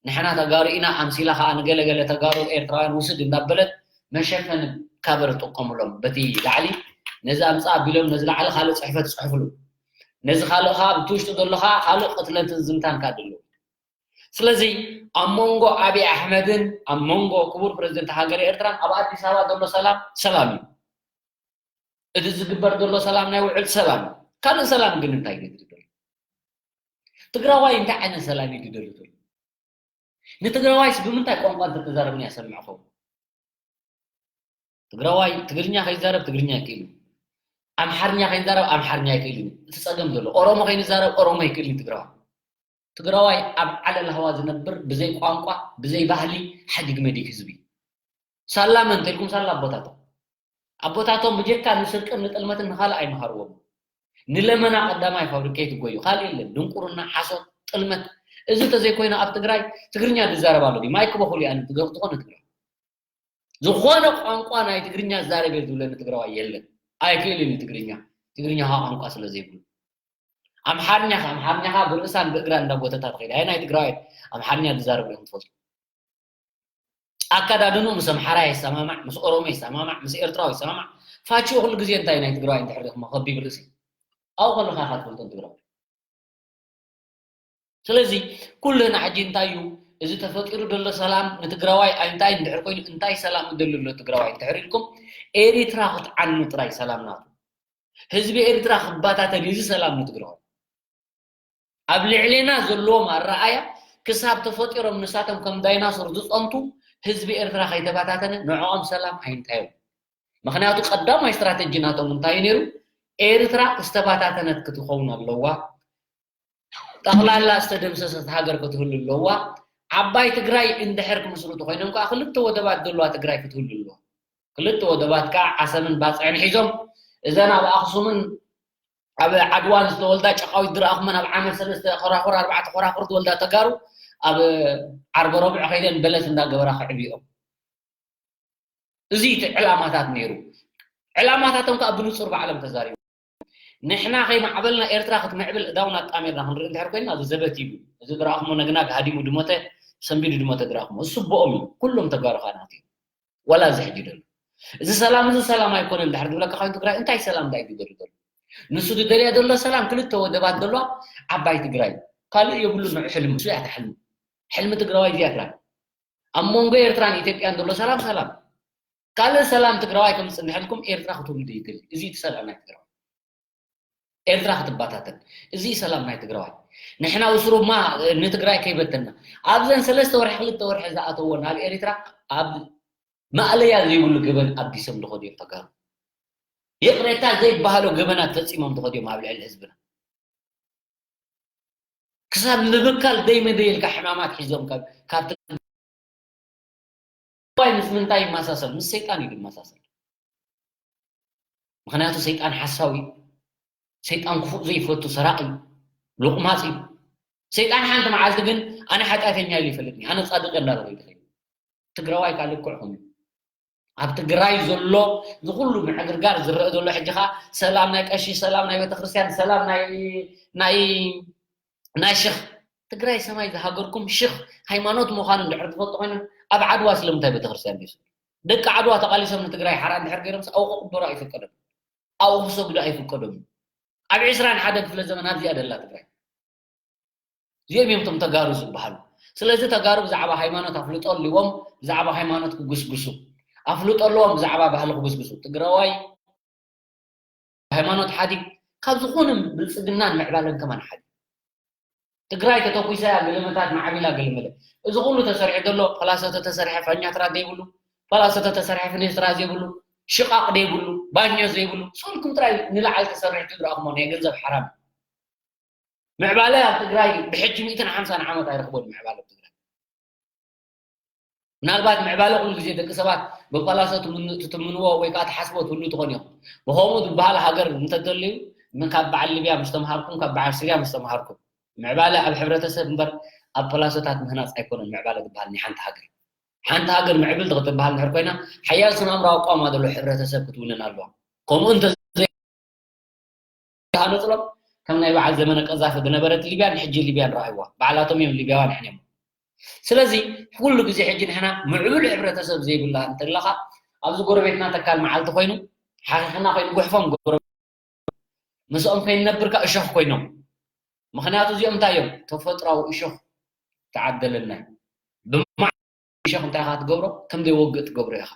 ንሕና ተጋሩ ኢና ኣምሲላ ከዓ ንገለገለ ተጋሩ ኤርትራውያን ውስድ እንዳበለት መሸፈኒ ካበር ጥቀሙሎም በቲ ላዕሊ ነዚ ኣምፃ ኣቢሎም ነዚ ላዕሊ ካልእ ፅሕፈት ፅሕፍሉ ነዚ ካልእ ከዓ ብቲ ውሽጢ ዘሎ ከዓ ካልእ ቅትለትን ዝምታን ከዓ ድሉ ስለዚ ኣብ መንጎ ኣብይ ኣሕመድን ኣብ መንጎ ክቡር ፕሬዚደንት ሃገር ኤርትራን ኣብ ኣዲስ ኣበባ ዘሎ ሰላም ሰላም እዩ እቲ ዝግበር ዘሎ ሰላም ናይ ውዕል ሰላም ካልእ ሰላም ግን እንታይ ገድሪ ዘሎ ትግራዋይ እንታይ ዓይነት ሰላም እዩ ዝደሊ ዘሎ ንትግራዋይስ ብምንታይ ቋንቋ እንተተዛረብና ያሰምዕኸው ትግራዋይ ትግርኛ ከይዛረብ ትግርኛ ይክእል ኣምሓርኛ ከይዛረብ ኣምሓርኛ ይክእል እቲ ፀገም ዘሎ ኦሮሞ ከይንዛረብ ኦሮሞ ይክእል ትግራዋይ ትግራዋይ ኣብ ዓለል ሃዋ ዝነብር ብዘይ ቋንቋ ብዘይ ባህሊ ሓዲግ መዲግ ህዝቢ ሳላ መን ተልኩም ሳላ ኣቦታቶም ኣቦታቶም ብጀካ ንስርቅን ንጥልመትን ንኻልእ ኣይመሃርዎም ንለመና ቀዳማይ ፋብሪኬት ጎዩ ካልእ የለን ድንቁርና ሓሶት ጥልመት እዚ ተዘይኮይኑ ኣብ ትግራይ ትግርኛ ዝዛረብ ኣሎ ድዩ ማይክ በኩል እያ ትገርትኾ ንትግራይ ዝኾነ ቋንቋ ናይ ትግርኛ ዝዛረብ እየ ዝብለኒ ትግራዋይ የለን ኣይክእልን እዩ ትግርኛ ትግርኛ ካ ቋንቋ ስለ ዘይብሉ ኣምሓርኛ ካ ኣምሓርኛ ካ ብርእሳን ብእግራን እንዳጎተታ ትኸይድ ኣይ ናይ ትግራዋይ ኣምሓርኛ ዝዛረብ እዮም ትፈልጡ ኣካዳድኑ ምስ ኣምሓራ ይሰማማዕ ምስ ኦሮሞ ይሰማማዕ ምስ ኤርትራዊ ይሰማማዕ ፋቺ ኩሉ ግዜ እንታይ ናይ ትግራዋይ እንድሕር ዲኹም ከቢብ ርእሲ ኣብኡ ከለካ ኢካ ትፈልጦ ትግራዋይ ስለዚ ኩልና ሕጂ እንታይ እዩ እዚ ተፈጢሩ ዘሎ ሰላም ንትግራዋይ እንታይ እንድሕር ኮይኑ እንታይ ሰላም ይደሊ ኣሎ ትግራዋይ እንድሕር ኢልኩም ኤሪትራ ክትዓኑ ጥራይ ሰላም ናቱ ህዝቢ ኤሪትራ ክባታተን እዚ ሰላም ንትግራዋይ ኣብ ልዕሌና ዘለዎም ኣረኣያ ክሳብ ተፈጢሮም ንሳቶም ከም ዳይናሶር ዝፀንቱ ህዝቢ ኤርትራ ከይተባታተነ ንዕኦም ሰላም ኣይንታዮም ምክንያቱ ቀዳማይ ስትራተጂ ናቶም እንታይ ነይሩ ኤርትራ ዝተባታተነት ክትኸውን ኣለዋ ጠቕላላ ዝተደምሰሰት ሃገር ክትህሉ ኣለዋ ዓባይ ትግራይ እንድሕር ክምስርቱ ኮይኖም ከዓ ክልተ ወደባት ዘለዋ ትግራይ ክትህሉ ኣለዋ ክልተ ወደባት ከዓ ዓሰብን ባፅዕን ሒዞም እዘን ኣብ ኣክሱምን ኣብ ዓድዋን ዝተወልዳ ጨቃዊት ዝረኣኹመን ኣብ ዓመት ሰለስተ ኮራኹር ኣርባዕተ ኮራኹር ዝወልዳ ተጋሩ ኣብ ዓርበ ረብዑ ከይደን በለስ እንዳገበራ ክዕብኦም እዚ እቲ ዕላማታት ነይሩ ዕላማታቶም ከዓ ብንፁር ባዕሎም ተዛሪቡ ንሕና ከይማዕበልና ኤርትራ ክትምዕብል እዳውን ኣጣሚርና ክንርኢ እንድሕር ኮይና እዚ ዘበት እዩ እዚ ዝረኣኹሞ ነግናግ ሃዲሙ ድሞተ ሰንቢዱ ድሞተ ዝረኣኹሞ ዝስብኦም እዩ ኩሎም ተጋሩ ከዓ ናት እዩ ዋላ እዚ ሕጂ ደሎ እዚ ሰላም እዚ ሰላም ኣይኮነን ድሕር ዝብለካ ኮይኑ ትግራይ እንታይ ሰላም እንታይ ዝደሊ ዘሎ ንሱ ዝደልያ ዘሎ ሰላም ክልተ ወደባት ዘለዋ ዓባይ ትግራይ ካልእ የብሉ ንዑ ሕልሚ እሱ እያ ሕልሚ ሕልሚ ትግራዋይ እዚኣ ትራይ ኣብ መንጎ ኤርትራን ኢትዮጵያን ዘሎ ሰላም ሰላም ካልእ ሰላም ትግራዋይ ከም ዝፅንሐልኩም ኤርትራ ክትውልድ ይደሊ እዚ እቲ ሰላም ናይ ትግራዋይ ኤርትራ ክትባታተን እዚ ሰላም ናይ ትግራዋይ ንሕና ውስሩማ ንትግራይ ከይበተና ኣብዘን ሰለስተ ወርሒ ክልተ ወርሒ ዝኣተዎ ናብ ኤርትራ ኣብ ማእለያ ዘይብሉ ገበን ኣቢሶም ዝኸዱ እዮም ተጋሩ። ይቕሬታ ዘይበሃሎ ገበናት ፈጺሞም ዝኸዱ እዮም ኣብ ልዕሊ ህዝብና። ክሳብ ምብካል ደይ መደይ ኢልካ ሕማማት ሒዞም ካብ ካብ ትግራይ ምስ ምንታይ ይመሳሰል? ምስ ሰይጣን እዩ ዝመሳሰል። ምኽንያቱ ሰይጣን ሓሳዊ እዩ። ሰይጣን ክፉእ ዘይፈቱ ሰራቂ እዩ። ሎቕማጽ እዩ። ሰይጣን ሓንቲ መዓልቲ ግን ኣነ ሓጢኣተኛ ኢሉ ይፈልጥኒ፣ ኣነ ጻድቕ እንዳበለ ይትኸይድ። ትግራዋይ ካልእ ክዕኹም እዩ። ኣብ ትግራይ ዘሎ ዝኹሉ ምዕግርጋር ዝረአ ዘሎ ሕጂ ኸኣ ሰላም ናይ ቀሺ፣ ሰላም ናይ ቤተክርስትያን፣ ሰላም ናይ ናይ ናይ ሽኽ። ትግራይ ሰማይ ዝሃገርኩም ሽኽ ሃይማኖት ምዃኑ እንድሕር ትፈልጡ ኮይና ኣብ ዓድዋ ስለምንታይ ቤተክርስትያን ዲሱ? ደቂ ዓድዋ ተቓሊሶም ንትግራይ ሓራ እንድሕር ገይሮም ኣብኡ ክቕበሩ ኣይፍቀዶም። ኣብኡ ክሰግዱ ኣይፍቀዶም። ኣብ ዕስራን ሓደን ክፍለ ዘመን ኣብዚኣ ደላ ትግራይ። እዚኦም እዮም እቶም ተጋሩ ዝበሃሉ። ስለዚ ተጋሩ ብዛዕባ ሃይማኖት ኣፍልጦ ኣልዎም፣ ብዛዕባ ሃይማኖት ክጉስጉሱ ኣፍልጦ ኣለዎም፣ ብዛዕባ ባህሊ ክጉስጉሱ። ትግራዋይ ሃይማኖት ሓዲ ካብ ዝኾነ ብልፅግናን ምዕባለን ከማን ሓዲ። ትግራይ ተተኩሳ እያ ገለመታት ማዕቢላ ገለመለ። እዚ ኩሉ ተሰሪሑ ዘሎ ፓላሶ ተተሰርሐ ፋኛትራ ዘይብሉ፣ ፓላሶ ተተሰርሐ ፍኔስትራ ዘይብሉ፣ ሽቓቕ ዘይብሉ፣ ባኞ ዘይብሉ፣ ስልኩም ጥራይ ንላዕሊ ተሰሪሑ ትግራኹሞ ናይ ገንዘብ ሓራም። ምዕባለ ኣብ ትግራይ ብሕጂ ሚእትን ሓምሳን ዓመት ኣይረኽቦን ምዕባለ ኣብ ትግራይ። ምናልባት ምዕባለ ኩሉ ግዜ ደቂ ሰባት ብፓላሶ ትምኑ- ትትምንዎ ወይ ከዓ ትሓስቦ ትህሉ ትኾን እዮም። ብኸምኡ ዝበሃል ሃገር እንተተልዩ ምን ካብ በዓል ሊብያ ምስ ተምሃርኩም ካብ በዓል ሲርያ ምስ ተምሃርኩም ምዕባለ ኣብ ሕብረተሰብ እምበር ኣብ ፓላሶታት ምህናፅ ኣይኮነን ምዕባለ ዝበሃል ናይ ሓንቲ ሃገር። ሓንቲ ሃገር ምዕብልቲ ክትበሃል እንድሕር ኮይና ሓያል ስነ ኣእምራዊ ኣቋማ ዘሎ ሕብረተሰብ ክትውንን ኣለዋ። ከምኡ እንተ ሃነፅሎም ከም ናይ በዓል ዘመነ ቀዛፊ ዝነበረት ሊብያን ሕጂ ሊብያን ረኣይዋ ባዕላቶም እዮም ሊብያውያን ሕንዮም። ስለዚ ኩሉ ግዜ ሕጂ ንሕና ምዕቡል ሕብረተሰብ ዘይብላ እንተለኻ ኣብዚ ጎረቤትና ተካል መዓልቲ ኮይኑ ሓኺኽና ኮይኑ ጉሕፎም ጎረ ምስኦም ከይንነብርካ እሾኽ ኮይኖም ምኽንያቱ እዚኦም እንታይ እዮም ተፈጥራዊ እሾኽ ተዓደለና ብማ እሾኽ እንታይ ኢኻ ትገብሮ ከም ዘይወግእ ትገብሮ ኢኻ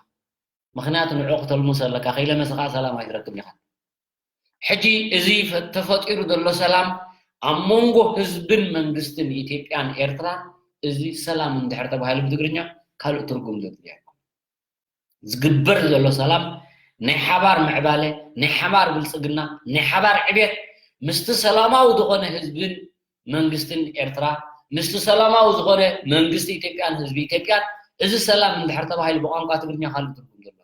ምኽንያቱ ንዑ ክተልሙስ ኣለካ ከይለመሰኻ ሰላም ኣይትረክብ ኢኻ ሕጂ እዚ ተፈጢሩ ዘሎ ሰላም ኣብ መንጎ ህዝብን መንግስትን ኢትዮጵያን ኤርትራን እዚ ሰላም እንድሕር ተባሂሉ ብትግርኛ ካልእ ትርጉም ዘድልያ ዝግበር ዘሎ ሰላም ናይ ሓባር ምዕባለ ናይ ሓባር ብልፅግና ናይ ሓባር ዕቤት ምስቲ ሰላማዊ ዝኾነ ህዝብን መንግስትን ኤርትራ ምስቲ ሰላማዊ ዝኾነ መንግስቲ ኢትዮጵያን ህዝቢ ኢትዮጵያን እዚ ሰላም እንድሕር ተባሂሉ ብቋንቋ ትግርኛ ካልእ ትርጉም ዘሎ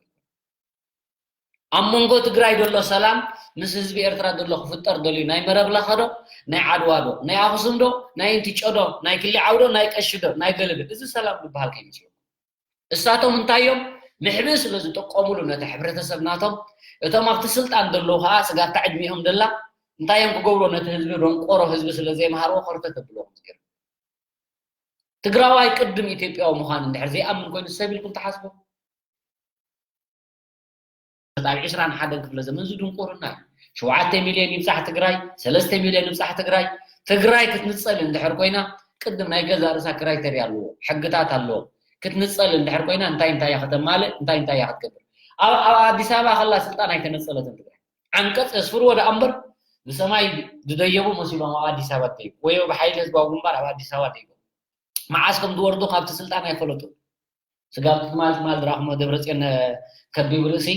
ኣብ መንጎ ትግራይ ዘሎ ሰላም ምስ ህዝቢ ኤርትራ ዘሎ ክፍጠር ደልዩ ናይ መረብ ለኸ ዶ ናይ ዓድዋ ዶ ናይ ኣኽሱም ዶ ናይ እንትጮ ዶ ናይ ክሊ ዓውዶ ናይ ቀሺ ዶ ናይ ገለዶ እዚ ሰላም ዝበሃል ከይመስለኩም እሳቶም እንታይ እዮም ምሕብእ ስለ ዝጥቀሙሉ ነቲ ሕብረተሰብ ናቶም እቶም ኣብቲ ስልጣን ዘለዉ ከዓ ስጋብታ ዕድሚኦም ደላ እንታይ እዮም ክገብሮ ነቲ ህዝቢ ደንቆሮ ህዝቢ ስለ ዘይመሃርዎ ኮርተት ኣብልዎ ከምዝገይሩ ትግራዋይ ቅድም ኢትዮጵያዊ ምዃን እንድሕር ዘይኣምን ኮይኑ ሰብ ኢልኩም ትሓስቡ ኣብ ዕስራን ሓደን ክፍለ ዘመን እዚ ድንቁርና እዩ ሸውዓተ ሚልዮን ይብፃሕ ትግራይ ሰለስተ ሚልዮን ይብፃሕ ትግራይ ትግራይ ክትንፀል እንድሕር ኮይና ቅድም ናይ ገዛ ርእሳ ክራይተርያ ኣለዎ ሕግታት ኣለዎ ክትንፀል እንድሕር ኮይና እንታይ እንታይ እያ ከተማልእ እንታይ እንታይ እያ ክትገብር ኣብ ኣብ ኣዲስ ኣበባ ከላ ስልጣን ኣይተነፀለትን ትግራይ ዓንቀፅ የስፍርዎ ደኣ እምበር ብሰማይ ዝደየቡ መሲሎም ኣብ ኣዲስ ኣበባ ደይቡ ወይ ብሓይሊ ህዝባዊ ግንባር ኣብ ኣዲስ ኣበባ ደይቡ መዓስ ከም ዝወርዱ ካብቲ ስልጣን ኣይፈለጡ ስጋብ ትማል ትማል ዝረኣኹሞ ደብረፅዮን ከቢቡ ርእሲ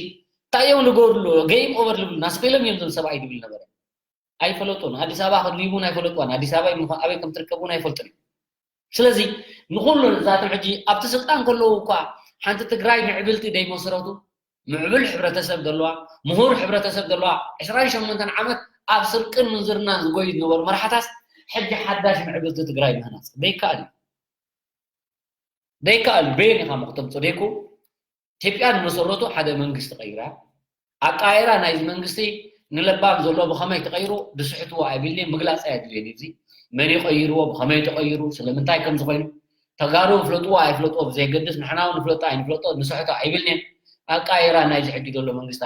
እንታይ እዮም ዝገብርሉ ገይም ኦቨር ዝብሉ ናስኺሎም እዮም ዞም ሰብኣይ ዝብል ነበረ ኣይፈለጡን ኣዲስ ኣበባ ከድልዩ እውን ኣይፈለጥዋን ኣዲስ ኣበባ ኣበይ ከም ትርከብ እውን ኣይፈልጡን እዮም ስለዚ ንኩሉ እዛቶም ሕጂ ኣብቲ ስልጣን ከለዉ እኳ ሓንቲ ትግራይ ምዕብልቲ ደይመሰረቱ ምዕብል ሕብረተሰብ ዘለዋ ምሁር ሕብረተሰብ ዘለዋ ዕስራን ሸሞንተን ዓመት ኣብ ስርቅን ምንዝርናን ዝጎዩ ዝነበሩ መራሕታስ ሕጂ ሓዳሽ ምዕብልቲ ትግራይ ምህናፅ ደይከኣል እዩ ደይከኣል እዩ በየን ኢኻ ምክተምፆ ደይኮ ኢትዮጵያ ዝመሰረቱ ሓደ መንግስቲ ቀይራ ኣቃይራ ናይዚ መንግስቲ ንለባም ዘሎ ብኸመይ ተቐይሩ ድስሕትዎ ኣይብልኒ ምግላፅ ኣየድልየን እዚ መን ይቐይርዎ ብኸመይ ተቐይሩ ስለምንታይ ከም ዝኾይኑ ተጋሩ ይፍለጥዎ ኣይፍለጥዎ ብዘየገድስ ንሕና እውን ንፍለጦ ኣይንፍለጦ ንስሕቶ ኣይብልንን ኣቃይራ ናይዚ ሕጂ ዘሎ መንግስቲ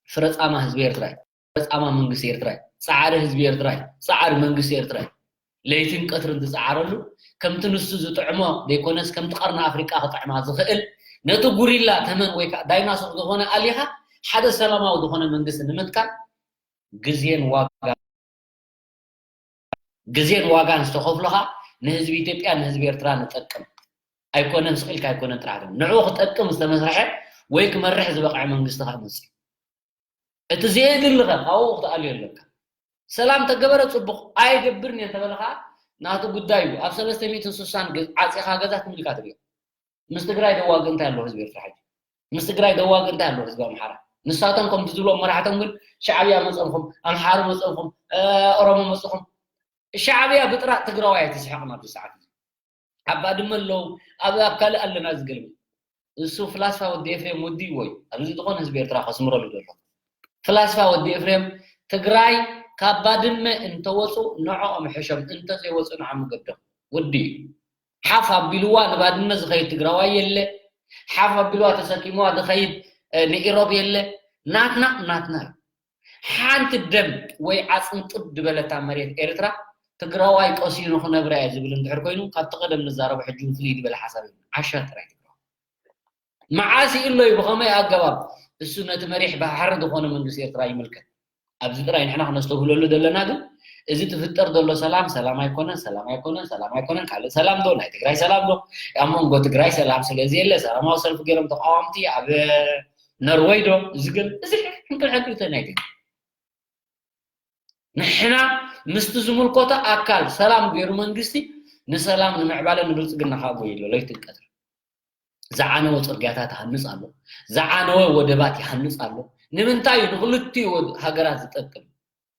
ፍረፃማ ህዝቢ ኤርትራ እዩ። ፍረፃማ መንግስቲ ኤርትራ እዩ። ፃዕሪ ህዝቢ ኤርትራ እዩ። ፃዕሪ መንግስቲ ኤርትራ እዩ። ለይትን ቀትርን ዝፀዓረሉ ከምቲ ንሱ ዝጥዕሞ ዘይኮነስ ከምቲ ቀርኒ ኣፍሪቃ ክጥዕማ ዝኽእል ነቲ ጉሪላ ተመን ወይ ከዓ ዳይናሶር ዝኾነ ኣሊኻ ሓደ ሰላማዊ ዝኾነ መንግስቲ ንምትካል ግዜን ዋጋ ግዜን ዋጋን ዝተኸፍሎ ከዓ ንህዝቢ ኢትዮጵያ ንህዝቢ ኤርትራ ንጠቅም ኣይኮነን ስቕ ኢልካ ኣይኮነን ጥራሕ ንዕኡ ክጠቅም ዝተመስርሐ ወይ ክመርሕ ዝበቕዐ መንግስቲ ከዓ መፅእ እቲ ዘየድሊ ከ ካብኡ ክትኣልዮ ኣለካ ሰላም ተገበረ ፅቡቕ ኣይገብርን እየ እንተበለ ከዓ ናቱ ጉዳይ እዩ ኣብ ሰለስተ ሚእትን ስሳን ዓፂኻ ገዛ ትምልካ ትሪኦ ምስ ትግራይ ደዋግ እንታይ ኣለዎ ህዝቢ ኤርትራ ሕጂ ምስ ትግራይ ደዋግ እንታይ ኣለዎ ህዝቢ ኣምሓራ ንሳቶም ከምቲ ዝብሎም መራሕቶም ግን ሻዕብያ መፀልኹም ኣምሓሩ መፀልኹም ኦሮሞ መፅኹም ሻዕብያ ብጥራጥ ትግራዋይ ኣይትስሕቕን ኣብዚ ሰዓት እዚ ኣብ ባድመ ኣለዉ ኣብ ኣብ ካልእ ኣለና ዝገልም እሱ ፍላስፋ ወዲ ኤፍሬም ወዲ ወይ ኣብዚ ዝኾነ ህዝቢ ኤርትራ ከስምረሉ ዘሎ ፍላስፋ ወዲ ኤፍሬም ትግራይ ካብ ባድመ እንተወፁ ንዕኦም ሕሸም እንተዘይወፁ ንዓም ገዶም ወዲ ሓፍ ኣቢልዋ ንባድመ ዝኸይድ ትግራዋይ የለ ሓፍ ኣቢልዋ ተሰኪምዋ ዝኸይድ ንኢሮብ የለ ናትና ናትና እዩ ሓንቲ ደም ወይ ዓፅምጥብ ዝበለታ መሬት ኤርትራ ትግራዋይ ቀሲኑ ክነብራ እየ ዝብል እንድሕር ኮይኑ ካብቲ ቀደም ንዛረቦ ሕጂ ፍልይ ዝበለ ሓሳብ እዩ ዓሻ ጥራይ ትግራዋይ መዓስ ይእሎ እዩ ብኸመይ ኣገባብ እሱ ነቲ መሪሕ ባሕሪ ዝኾነ መንግስቲ ኤርትራ ይምልከት ኣብዚ ጥራይ ንሕና ክነስተብህለሉ ዘለና ግን እዚ ትፍጠር ዘሎ ሰላም ሰላም ኣይኮነን ሰላም ኣይኮነን ሰላም ኣይኮነን ካልእ ሰላም ዶ ናይ ትግራይ ሰላም ዶ ኣብ መንጎ ትግራይ ሰላም ስለዚ የለ ሰላማዊ ሰልፊ ገይሮም ተቃዋምቲ ኣብ ነርወይ ዶ እዚ ግን እዚ ሕንቅል ሕንቅልተ ናይ ትግራይ ንሕና ምስቲ ዝምልከቶ ኣካል ሰላም ገይሩ መንግስቲ ንሰላም ንምዕባለ ንብልፅግና ከዓ ጎይሎ ለይትን ቀትሪ ዝዓነወ ፅርግያታት ይሃንፅ ኣሎ ዝዓነወ ወደባት ይሃንፅ ኣሎ ንምንታይ እዩ ንክልቲኡ ሃገራት ዝጠቅም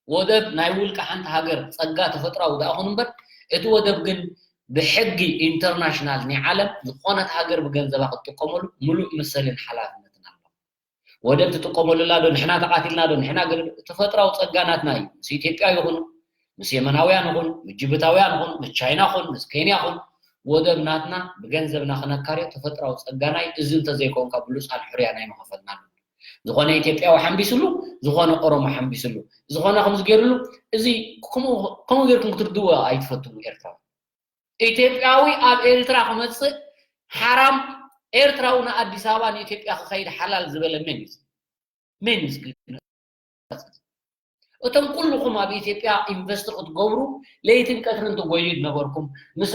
ወደብ ናይ ውልቂ ሓንቲ ሃገር ፀጋ ተፈጥራዊ ዝኣኹን እምበር እቲ ወደብ ግን ብሕጊ ኢንተርናሽናል ናይ ዓለም ዝኾነት ሃገር ብገንዘባ ክትጥቀመሉ ሙሉእ መሰልን ሓላፍነትን ኣለዎ ወደብ ትጥቀመሉላ ዶ ንሕና ተቃቲልና ዶ ንሕና ገለ ተፈጥራዊ ጸጋ ናትና እዩ ምስ ኢትዮጵያ ይኹን ምስ የመናውያን ይኹን ምስ ጅቡታውያን ይኹን ምስ ቻይና ይኹን ምስ ኬንያ ይኹን ወደብ ናትና ብገንዘብና ክነካርዮ ተፈጥራዊ ጸጋና እዩ እዚ እንተዘይኮንካ ብሉፃን ሕርያ ናይ ምኸፈልና ኣሎ ዝኾነ ኢትዮጵያዊ ሓንቢስሉ ዝኾነ ኦሮሞ ሓንቢስሉ ዝኾነ ከምዚ ገይርሉ እዚ ከምኡ ገይርኩም ክትርድዎ ኣይትፈትኑ ኤርትራዊ ኢትዮጵያዊ ኣብ ኤርትራ ክመፅእ ሓራም ኤርትራዊ ንኣዲስ ኣበባ ንኢትዮጵያ ክኸይድ ሓላል ዝበለ መን እዩ መን እዩ እቶም ኩልኹም ኣብ ኢትዮጵያ ኢንቨስት ክትገብሩ ለይትን ቀትርን ትጎዩ ነበርኩም ምስ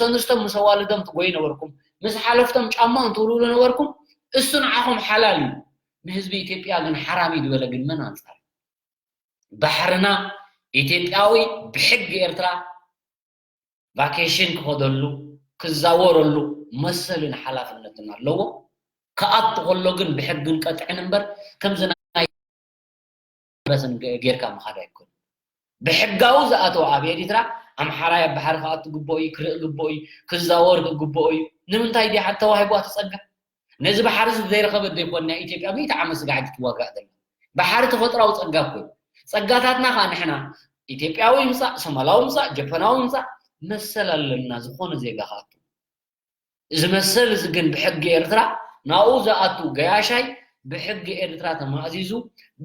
ኣንስቶም ምስ ኣዋልዶም ትጎዩ ነበርኩም ምስ ሓለፍቶም ጫማኦም ትውልውሉ ነበርኩም እሱ ንዓኹም ሓላል እዩ ንህዝቢ ኢትዮጵያ ግን ሓራም እዩ ዝበለ ግን መን ኣንፃር ባሕርና ኢትዮጵያዊ ብሕጊ ኤርትራ ቫኬሽን ክኸደሉ ክዛወረሉ መሰልን ሓላፍነትን ኣለዎ። ክኣቱ ከሎ ግን ብሕግን ቀጥዕን እምበር ከምዚ ናይ በስን ጌርካ ምኻድ ኣይኮን። ብሕጋዊ ዝኣተወ ኣብ ኤሪትራ ኣምሓራይ ኣብ ባሕሪ ክኣቱ ግብኦ እዩ፣ ክርኢ ግብኦ እዩ፣ ክዛወር ግብኦ እዩ። ንምንታይ ድያ ተዋሂብዋ እቲ ጸጋ? ነዚ ባሕሪ እዚ ዘይረኸበት ዘይኮን ናይ ኢትዮጵያ ሚእቲ ዓመት ስጋዕ ትዋጋእ ዘላ ባሕሪ ተፈጥራዊ ጸጋ እኮ እዩ። ጸጋታትና ኸኣ ንሕና ኢትዮጵያዊ ይምጻእ፣ ሶማላዊ ይምጻእ፣ ጀፓናዊ ይምጻእ መሰል ኣለና ዝኾነ ዜጋ ክኣቱ። እዚ መሰል እዚ ግን ብሕጊ ኤርትራ ናብኡ ዝኣቱ ገያሻይ ብሕጊ ኤርትራ ተማእዚዙ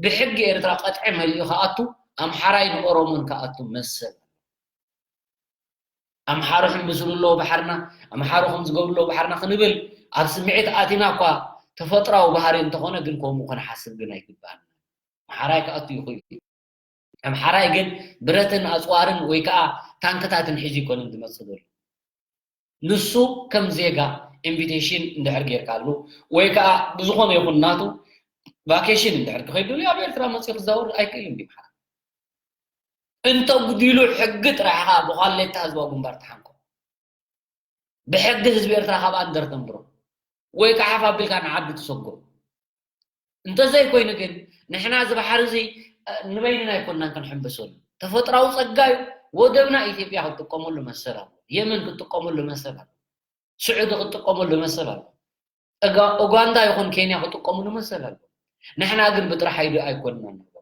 ብሕጊ ኤርትራ ቀጥዒ መሊኡ ክኣቱ ኣምሓራይ ንኦሮሞን ክኣቱ መሰል ኣምሓሩ ሕምብስሉ ኣለዉ ባሕርና ኣምሓሩ ከም ዝገብሩ ኣለዉ ባሕርና ክንብል ኣብ ስምዒት ኣቲና እኳ ተፈጥራዊ ባህሪ እንተኾነ ግን ከምኡ ክንሓስብ ግን ኣይግባኣና ኣምሓራይ ክኣቱ ይኽእል እዩ ኣምሓራይ ግን ብረትን ኣፅዋርን ወይ ከዓ ታንክታትን ሒዙ ይኮንን ዝመፅእ ዘሎ ንሱ ከም ዜጋ ኢንቪቴሽን እንድሕር ጌርካሉ ወይ ከዓ ብዝኾነ ይኹን ናቱ ቫኬሽን እንድሕር ክኸይድ ደልዩ ኣብ ኤርትራ መፅኡ ክዛወር ኣይክእልን ድዩ ሓራ እንተጉዲሉ ሕጊ ጥራሕ ኢኻ ብኳሌታ ህዝባዊ ግንባር ትሓንኮ ብሕጊ ህዝቢ ኤርትራ ካብ ኣንደር ተንብሮ ወይ ከዓ ሓፍ ኣቢልካ ንዓዲ ትሰጎ እንተዘይኮይኑ ግን ንሕና እዚ ባሕሪ እዚ ንበይንና ኣይኮንናን ክንሕምብሰሉ ተፈጥራዊ ፀጋ እዩ ወደብና ኢትዮጵያ ክትጥቀመሉ መሰል ኣሎ የመን ክትጥቀመሉ መሰል ኣሎ ስዑዲ ክትጥቀመሉ መሰል ኣሎ ኡጋንዳ ይኹን ኬንያ ክጥቀምሉ መሰል ኣሎ ንሕና ግን ብጥራሕ ኢዱ ኣይኮንና ንብሎ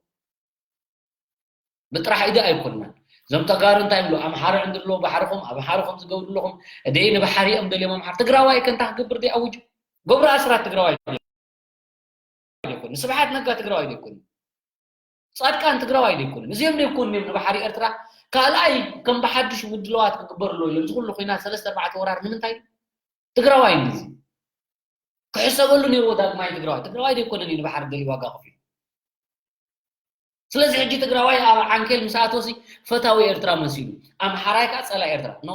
ብጥራሕ ኢዱ ኣይኮንና እዞም ተጋሩ እንታይ ይብሉ ኣምሓሩ ዕንድሎ ባሕርኹም ኣምሓሩ ከም ዝገብሩ ኣለኹም እደይ ንባሕሪ እዮም ደልዮም ኣምሓር ትግራዋይ ከንታ ክገብር ደይ ኣውጁ ገብሩ ኣስራት ትግራዋይ ኣይኮን ስብሓት ነጋ ትግራዋይ ደይኮን ፃድቃን ትግራዋይ ደይኮን እዚኦም ደይኮን እዮም ንባሕሪ ኤርትራ ካልኣይ ከም ብሓድሽ ምድለዋት ክግበርሎ እዮም ዝኩሉ ኮይና ሰለስተ ኣርባዕተ ወራር ንምንታይ ትግራዋይ እንዲዚ ክሕሰበሉ ነይርዎ ዳግማይ ትግራዋይ ትግራዋይ ዘይኮነን እዩ ንባሕሪ ደልዩ ዋጋ ከፊሉ ስለዚ ሕጂ ትግራዋይ ኣብ ዓንኬል ምስ ኣተወሲ ፈታዊ ኤርትራ መሲሉ ኣምሓራይ ከዓ ፀላ ኤርትራ ኖ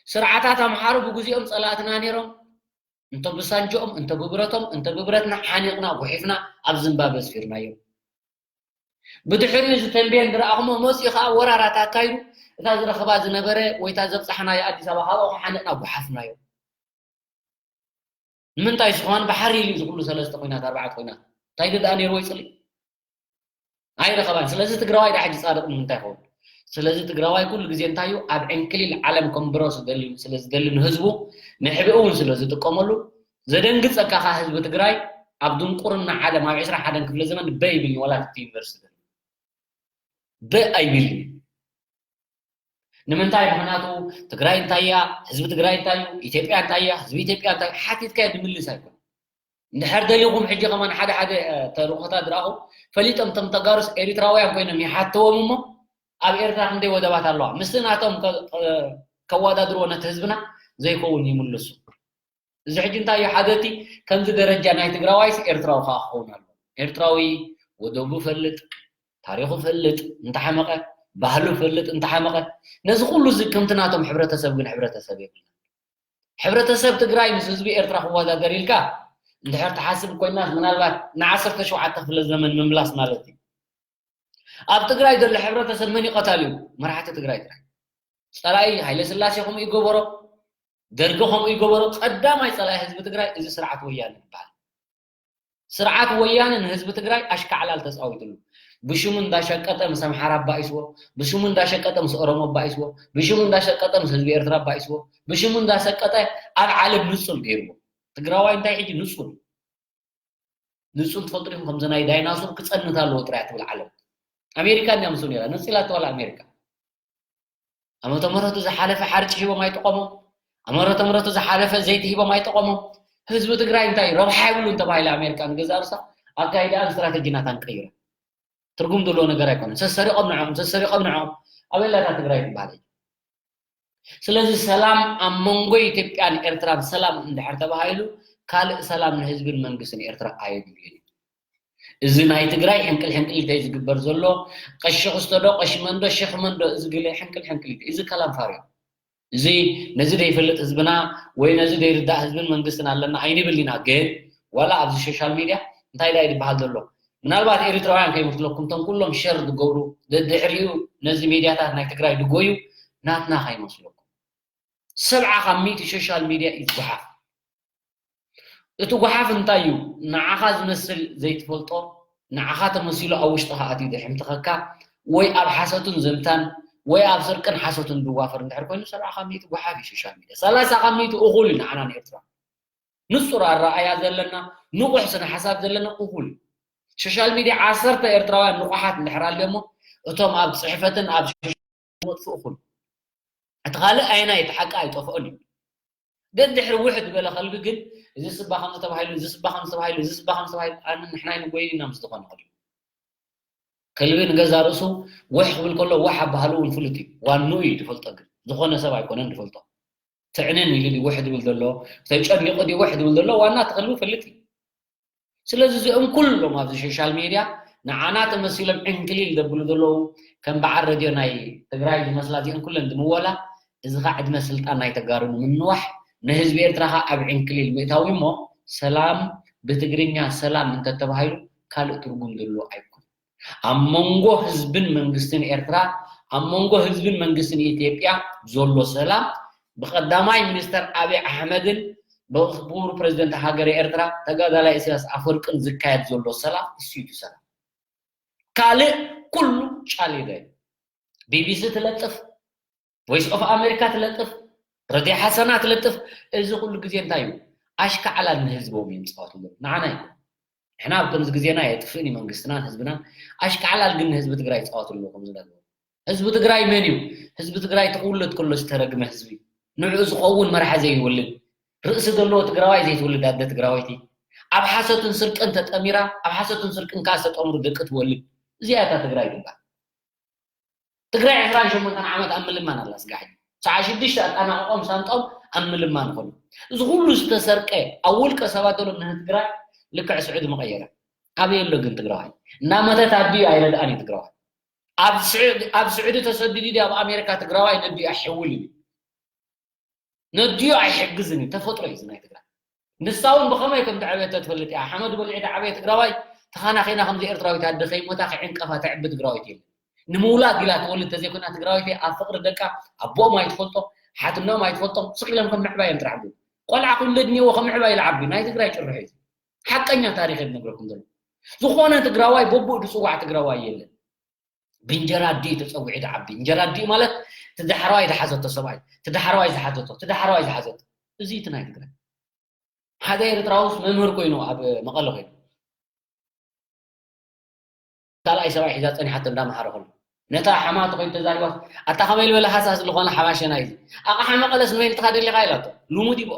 ስርዓታት ኣምሓሩ ብግዜኦም ጸላእትና ነይሮም። እንተ ብሳንጅኦም፣ እንተ ብብረቶም፣ እንተ ብብረትና ሓኒቕና፣ ጉሒፍና ኣብ ዝምባብ ኣስፊርናዮም። ብድሕሪኡ ዝተንብየን ዝረኣኹሞ መፂኡ ከዓ ወራራት ኣካይዱ፣ እታ ዝረኸባ ዝነበረ ወይ እታ ዘብፃሕናዮ ኣዲስ ኣበባ ካብኡ ሓኒቕና ጉሓፍናዮ። ንምንታይ ዝኸውን ባሕሪ ኢሉ እዚ ኩሉ ሰለስተ ኮይናት ኣርባዕተ ኮይናት እንታይ ደኣ ነይርዎ ይፅሊ ኣይረኸባን። ስለዚ ትግራዋይ ዳ ሕጂ ፃድቕ ንምንታይ ይኸውን? ስለዚ ትግራዋይ ኩሉ ግዜ እንታይ እዩ ኣብ ዕንክሊል ዓለም ከንብሮ ስለ ዝደሊ ንህዝቡ ንሕብኡ እውን ስለ ዝጥቀመሉ ዘደንግፀካ ከዓ ህዝቢ ትግራይ ኣብ ድንቁርና ዓለም ኣብ ዕስራ ሓደን ክፍለ ዘመን በይ ይብል ወላ እቲ ዩኒቨርሲቲ በ ኣይብልን። ንምንታይ? ምክንያቱ ትግራይ እንታይ እያ፣ ህዝቢ ትግራይ እንታይ እዩ፣ ኢትዮጵያ እንታይ እያ፣ ህዝቢ ኢትዮጵያ እንታይ እዩ ሓቲትካዮ ድምልስ ኣይኮን። እንድሕር ደሊኹም ሕጂ ከማን ሓደ ሓደ ተልእኮታት ዝረኣኹ ፈሊጦም እቶም ተጋሩስ ኤሪትራውያን ኮይኖም ይሓተዎም እሞ ኣብ ኤርትራ ክንደይ ወደባት ኣለዋ ምስቲ ናቶም ከዋዳድርዎ ነቲ ህዝብና ዘይከውን ይምልሱ። እዚ ሕጂ እንታይ እዩ ሓደ እቲ ከምዚ ደረጃ ናይ ትግራዋይስ ኤርትራዊ ከዓ ክኸውን ኣሎ። ኤርትራዊ ወደቡ ፈልጥ፣ ታሪኹ ፈልጥ እንተሓመቐ፣ ባህሉ ፈልጥ እንተሓመቐ፣ ነዚ ኩሉ እዚ ከምቲ ናቶም ሕብረተሰብ ግን ሕብረተሰብ የብልና። ሕብረተሰብ ትግራይ ምስ ህዝቢ ኤርትራ ክወዳደር ኢልካ እንድሕር ትሓስብ ኮይናስ ምናልባት ንዓሰርተ ሸውዓተ ክፍለ ዘመን ምምላስ ማለት እዩ። ኣብ ትግራይ ዘሎ ሕብረተሰብ መን እዩ ቀታሊኡ? መራሕቲ ትግራይ ጥራይ። ፀላኢ ሃይለ ስላሴ ከምኡ ይገበሮ፣ ደርጊ ከምኡ ይገበሮ። ቀዳማይ ፀላኢ ህዝቢ ትግራይ እዚ ስርዓት ወያነ ይበሃል። ስርዓት ወያነ ንህዝቢ ትግራይ ኣሽካዕላል ተፃዊትሉ። ብሽሙ እንዳሸቀጠ ምስ ኣምሓራ ኣባኢስዎ፣ ብሽሙ እንዳሸቀጠ ምስ ኦሮሞ ኣባኢስዎ፣ ብሽሙ እንዳሸቀጠ ምስ ህዝቢ ኤርትራ ኣባኢስዎ፣ ብሽሙ እንዳሸቀጠ ኣብ ዓለም ንፁል ገይርዎ። ትግራዋይ እንታይ ሕጂ ንፁል ንፁል ትፈልጡ ዲኹም? ከምዚ ናይ ዳይናሶር ክፀንት ኣለዎ ጥራይ ትብል ዓለም። ኣሜሪካ እንዲያ ምስኡ ነይራ ነፂላቶ ዋላ ኣሜሪካ። ኣመተ ምህረቱ ዝሓለፈ ሓርጭ ሂቦም ኣይጠቐሞም። ኣመተ ምህረቱ ዝሓለፈ ዘይቲ ሂቦም ኣይጠቐሞም። ህዝቢ ትግራይ እንታይ ረብሓ የብሉን ተባሂለ ኣሜሪካ ንገዛ ርሳ ኣካይዳኣን ስትራተጂናታን ቀይራ። ትርጉም ዘለዎ ነገር ኣይኮነን። ሰሰሪቖም ንዕኦም ሰሰሪቖም ንዕኦም ኣበላታ ትግራይ ትበሃል። ስለዚ ሰላም ኣብ መንጎ ኢትዮጵያን ኤርትራን ሰላም እንድሕር ተባሂሉ ካልእ ሰላም ንህዝብን መንግስትን ኤርትራ ኣየድልዮን እዩ። እዚ ናይ ትግራይ ሕንቅል ሕንቅሊተይ ዝግበር ዘሎ ቀሺ ክስቶ ዶ ቀሺ መንዶ ሸኽ መንዶ እዚ ግለ ሕንቅል ሕንቅሊተይ እዚ ከላም ፋርዮ እዚ ነዚ ዘይፈልጥ ህዝብና ወይ ነዚ ዘይርዳእ ህዝብን መንግስትን ኣለና ኣይንብል ኢና። ግን ዋላ ኣብዚ ሶሻል ሚድያ እንታይ ዳ ዝበሃል ዘሎ ምናልባት ኤሪትራውያን ከይመስለኩም እቶም ኩሎም ሸር ዝገብሩ ደድሕሪኡ ነዚ ሚድያታት ናይ ትግራይ ድጎዩ ናትና ከይመስለኩም። ሰብዓ ካብ ሚእቲ ሶሻል ሚድያ እዩ ዝጎሓፍ። እቲ ጎሓፍ እንታይ እዩ? ንዓኻ ዝመስል ዘይትፈልጦ ንዓኻ ተመሲሉ ኣብ ውሽጥኻ ኣትዩ ዘሕምትኸካ ወይ ኣብ ሓሰቱን ዘምታን ወይ ኣብ ስርቅን ሓሰቱን ዝዋፈር እንድሕር ኮይኑ ሰብዓ ካብ ሚእቲ ጎሓፍ እዩ ሶሻል ሚድያ። ሰላሳ ካብ ሚእቲ እኹል እዩ ንዓና ንኤርትራ። ንጹር ኣረኣእያ ዘለና ንቑሕ ስነ ሓሳብ ዘለና እኹል እዩ። ሶሻል ሚድያ ዓሰርተ ኤርትራውያን ንቑሓት እንድሕር ኣልዮሞ እቶም ኣብ ጽሕፈትን ኣብ መጥፍኡ ኩሉ እቲ ካልእ ኣየናይ እቲ ሓቂ ኣይጠፍኦን እዩ። ደድሕሪ ውሕድ ዝበለ ከልቢ ግን እዚ ስባ ከምዚ ተባሂሉ እዚ ስባ ከምዚ ተባሂሉ እዚ ስባ ከምዚ ተባሂሉ ኣነ ንሕና ኣይንጎይን ኢና ምስ ዝኾነ ከልቢ ከልቢ ንገዛ ርእሱ ውሕ ክብል ከሎ ዋሕ ኣባሃሉ እውን ፍሉጥ እዩ። ዋንኡ እዩ ዝፈልጦ ግን ዝኾነ ሰብ ኣይኮነን ዝፈልጦ። ትዕንን ኢሉ ድዩ ውሕ ዝብል ዘሎ ተጨኒቑ ድዩ ውሕ ዝብል ዘሎ ዋና እቲ ከልቢ ፈልጥ እዩ። ስለዚ እዚኦም ኩሎም ኣብዚ ሶሻል ሜድያ ንዓና ተመሲሎም ዕንክሊል ዘብሉ ዘለዉ ከም በዓል ረድዮ ናይ ትግራይ ዝመስላ እዚኦም ኩለን ዝምወላ እዚ ኸዓ ዕድመ ስልጣን ናይ ተጋሩ ንምንዋሕ ንህዝቢ ኤርትራ ኸዓ ኣብ ዕንክሊል ምእታው እሞ ሰላም ብትግርኛ ሰላም እንተተባሂሉ ካልእ ትርጉም ዘለዎ ኣይኮን። ኣብ መንጎ ህዝብን መንግስትን ኤርትራ ኣብ መንጎ ህዝብን መንግስትን ኢትዮጵያ ዘሎ ሰላም ብቐዳማይ ሚኒስተር ኣብይ ኣሕመድን ብክቡር ፕረዚደንት ሃገረ ኤርትራ ተጋዳላይ ኢሳያስ ኣፈወርቅን ዝካየድ ዘሎ ሰላም እሱ እዩ ሰላም። ካልእ ኩሉ ጫሊደ ቢቢሲ ትለጥፍ፣ ቮይስ ኦፍ ኣሜሪካ ትለጥፍ፣ ረድዮ ሓሰና ትለጥፍ። እዚ ኩሉ ግዜ እንታይ እዩ? ኣሽካዕላል ንህዝቦም እዮም ዝፃወትሎም፣ ንዓና እዩ። ንሕና ኣብ ከምዚ ግዜና የጥፍእን እዩ መንግስትናን ህዝብናን። ኣሽካዕላል ግን ንህዝቢ ትግራይ ይፃወትሉ ከምዚ ነገር። ህዝቢ ትግራይ መን እዩ? ህዝቢ ትግራይ ተውለድ ከሎ ዝተረግመ ህዝቢ። ንዕኡ ዝኸውን መራሒ ዘይወልድ፣ ርእሲ ዘለዎ ትግራዋይ ዘይትውልድ ኣደ ትግራወይቲ፣ ኣብ ሓሶትን ስርቅን ተጠሚራ፣ ኣብ ሓሶትን ስርቅን ከዓ ዝተጠምሩ ደቂ ትወልድ። እዚኣ እታ ትግራይ ትበሃል። ትግራይ ዕስራን ሸሞንተን ዓመት ኣብ ምልማን ኣላ ስጋዕ ሕጂ። ሰዓ ሽዱሽተ ኣጣናቕቖም ሳንጦም ኣብ ምልማን ይኾኑ። እዚ ኩሉ ዝተሰርቀ ኣብ ውልቀ ሰባት ዘሎ ንትግራይ ልክዕ ስዑዲ መቐየረ። ኣበይ ኣሎ ግን ትግራዋይ? እናመተት ኣዲኡ ኣይረድኣን እዩ ትግራዋይ። ኣብ ስዑዲ ተሰዲዱ ድዩ ኣብ ኣሜሪካ ትግራዋይ ነዲኡ ኣሕውል እዩ። ነድዩ ኣይሕግዝን እዩ። ተፈጥሮ እዩ እዚ ናይ ትግራይ። ንሳ እውን ብኸመይ ከም ትዕበየ ተትፈልጥ እያ። ሓመድ በሊዑ ዝዓበየ ትግራዋይ ተኻናኺና ከምዚ ኤርትራዊት ኣደ ከይሞታ ከይዕንቀፋ ተዕቢ ትግራዊት የለን። ንምውላድ ኢላ ትወልድ ተዘይኮይና ትግራዊት እያ። ኣብ ፍቕሪ ደቃ ኣቦኦም ኣይትፈልጦም፣ ሓትኖም ኣይትፈልጦም፣ ስቕ ኢሎም ከም ምዕባይ እዮም ጥራሕ። ቆልዓ ክውለድ እኒአዎ ከም ምዕባይ ኢሉ ዓቢ። ናይ ትግራይ ጭርሖ እዩ። ሓቀኛ ታሪኽ እየ ዝነግረኩም ዘሎ። ዝኾነ ትግራዋይ በቦኡ ዝፅዋዕ ትግራዋይ የለን። ብእንጀራ ኣዲኡ ተፀዊዑ ዝዓቢ። እንጀራ ኣዲኡ ማለት እቲ ዳሕረዋይ ዝሓዘቶ ሰብኣይ፣ እቲ ዳሕረዋይ ዝሓዘቶ፣ እቲ ዳሕረዋይ ዝሓዘቶ። እዚ እቲ ናይ ትግራይ። ሓደ ኤርትራውስ መምህር ኮይኑ ኣብ መቐለ ኮይኑ ካልኣይ ሰብኣይ ሒዛ ፀኒሓቶ እንዳመሃረ ከሎ ነታ ሓማቱ ኮይኑ ተዛሪባስ ኣታ ከመይ ዝበለ ሃሳስ ዝኾነ ሓማሸና እዩ። ኣቕሓ መቐለስ ንበይንትኻ ደሊኻ ኢላቶ። ልሙድ ይቦ።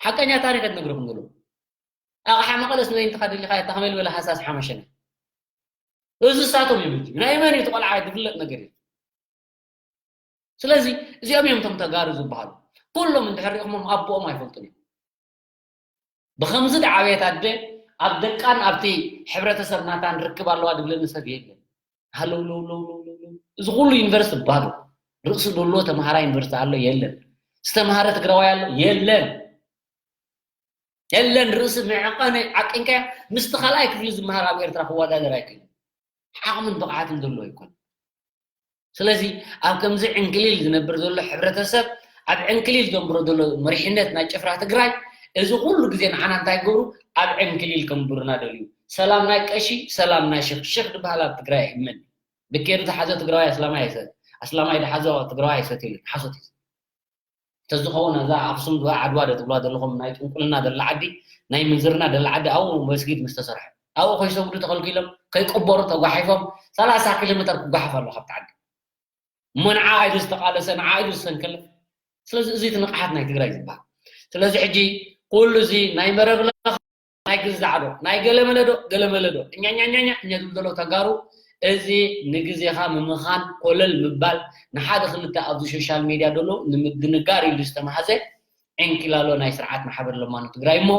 ሓቀኛ ታሪኽ እየ ዝነግረኩም ዘሎ። ኣቕሓ መቐለስ ንበይንትኻ ደሊኻ ኣታ ከመይ ዝበለ ሃሳስ ሓማሸና። እዚ እሳቶም እዮም። ናይ መን እዩ እቲ ቆልዓ ዝፍለጥ ነገር እዩ። ስለዚ እዚኦም እዮም እቶም ተጋሩ ዝበሃሉ። ኩሎም እንድሕር ሪእኹሞም ኣቦኦም ኣይፈልጡን እዮም። ብኸምዚ ዝዓበየት ኣደ ኣብ ደቃን ኣብቲ ሕብረተሰብ ናታን ርክብ ኣለዋ ዝብለኒ ሰብ የለን። ሃለው ለው ለው ለው ለው ለው። እዚ ኩሉ ዩኒቨርሲቲ ባዶ። ርእሲ ዘለዎ ተምሃራይ ዩኒቨርሲቲ ኣሎ የለን። ዝተምሃረ ትግራዋይ ኣሎ የለን። የለን። ርእሲ መዕቐኒ ዓቂንካያ ምስቲ ካልኣይ ክፍሊ ዝመሃር ኣብ ኤርትራ ክወዳደር ኣይክእልን። ዓቕምን ብቕዓትን ዘለዎ ኣይኮነን። ስለዚ ኣብ ከምዚ ዕንክሊል ዝነብር ዘሎ ሕብረተሰብ፣ ኣብ ዕንክሊል ዘንብሮ ዘሎ መሪሕነት ናይ ጭፍራ ትግራይ፣ እዚ ኩሉ ግዜ ንዓና እንታይ ገብሩ? ኣብ ዕንክሊል ከንብሩና ደልዩ። ሰላም ናይ ቀሺ፣ ሰላም ናይ ሽኽ። ሽኽ ዝበሃል ኣብ ትግራይ ኣይእመን። ብኬዱ ተሓዘ ትግራዋይ ኣስላማይ ኣይሰ-፣ ኣስላማይ ድሓዞ ትግራዋይ ኣይሰትልን። ሓሶት እዩ። ተዝኸውን እዛ ኣኽሱም ዶ ዓድዋ ዶ ትብላ ዘለኹም ናይ ጥንቁልና ደላ ዓዲ፣ ናይ ምንዝርና ደላ ዓዲ ኣብኡ መስጊድ ምስ ተሰርሐ ኣብኡ ከይሰግዱ ተኸልኪሎም ከይቅበሩ ተጓሒፎም ሰላሳ ኪሎ ሜተር ክጓሓፍ ኣሎ ካብቲ ዓዲ። እሞ ንዓ ኢሉ ዝተቓለሰ ንዓ ኢሉ ዝሰንከለ። ስለዚ እዚ እቲ ንቕሓት ናይ ትግራይ ዝበሃል። ስለዚ ሕጂ ኩሉ እዚ ናይ መረብ ለኸ ናይ ግዛዕ ዶ ናይ ገለመለ ዶ ገለመለ ዶ እኛኛኛኛ እኛ ዝብሉ ዘለዉ ተጋሩ፣ እዚ ንግዜኻ ምምኻን ኮለል ምባል ንሓደ ክልተ ኣብዚ ሶሻል ሜድያ ዘሎ ንምድንጋር ኢሉ ዝተማህዘ ዕንኪላሎ ናይ ስርዓት ማሕበር ለማኑ ትግራይ እሞ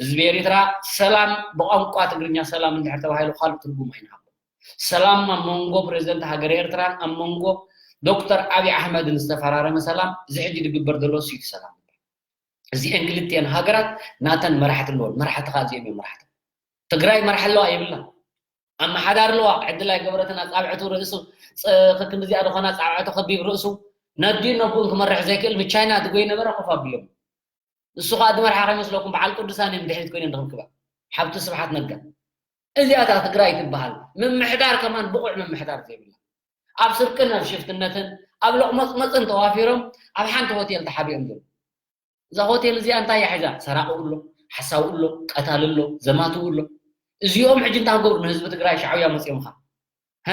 ህዝቢ ኤሪትራ ሰላም ብቋንቋ ትግርኛ ሰላም እንድሕር ተባሂሉ ካልእ ትርጉም ኣይንሃቦ። ሰላም ኣብ መንጎ ፕሬዝደንት ሃገር ኤርትራን ኣብ መንጎ ዶክተር ኣብይ ኣሕመድን ዝተፈራረመ ሰላም እዚ ሕጂ ዝግበር ዘሎ ስዩቲ ሰላም። እዚአን ክልቲአን ሃገራት ናተን መራሕቲ ኣለወን። መራሕቲ ከዓ እዚኦም እዮም መራሕቲ። ትግራይ መራሒ ኣለዋ የብላ። ኣመሓዳሪ ኣለዋ ዕድል ኣይገበረትን። ኣፃብዕቱ ርእሱ ክንዲዚኣ ዝኾነ ኣፃብዕቱ ከቢብ ርእሱ ነዲኡ ነብኡን ክመርሕ ዘይክእል ብቻይና ትጎይ ነበረ ኮፍ ኣቢሎም። እሱ ከዓ ዝመርሓ ከይመስለኩም በዓል ቅዱሳን እዮም ድሕሪት ኮይነን ዝኽብክባ። ሓብቲ ስብሓት ነጋ እዚኣታ ትግራይ ትበሃል ምምሕዳር ከማን ብቑዕ ምምሕዳር ዘይብላ ኣብ ስርቅን ኣብ ሽፍትነትን ኣብ ሎቕመፅመፅን ተዋፊሮም ኣብ ሓንቲ ሆቴል ተሓቢኦም ዘለዉ። እዛ ሆቴል እዚኣ እንታይ እያ ሒዛ? ሰራቂ ኣሎ፣ ሓሳዊ ኣሎ፣ ቀታሊ ኣሎ፣ ዘማትው ኣሎ። እዚኦም ሕጂ እንታይ ክገብሩ ንህዝቢ ትግራይ ሻዕብያ መፂኦም ኻ? ሀ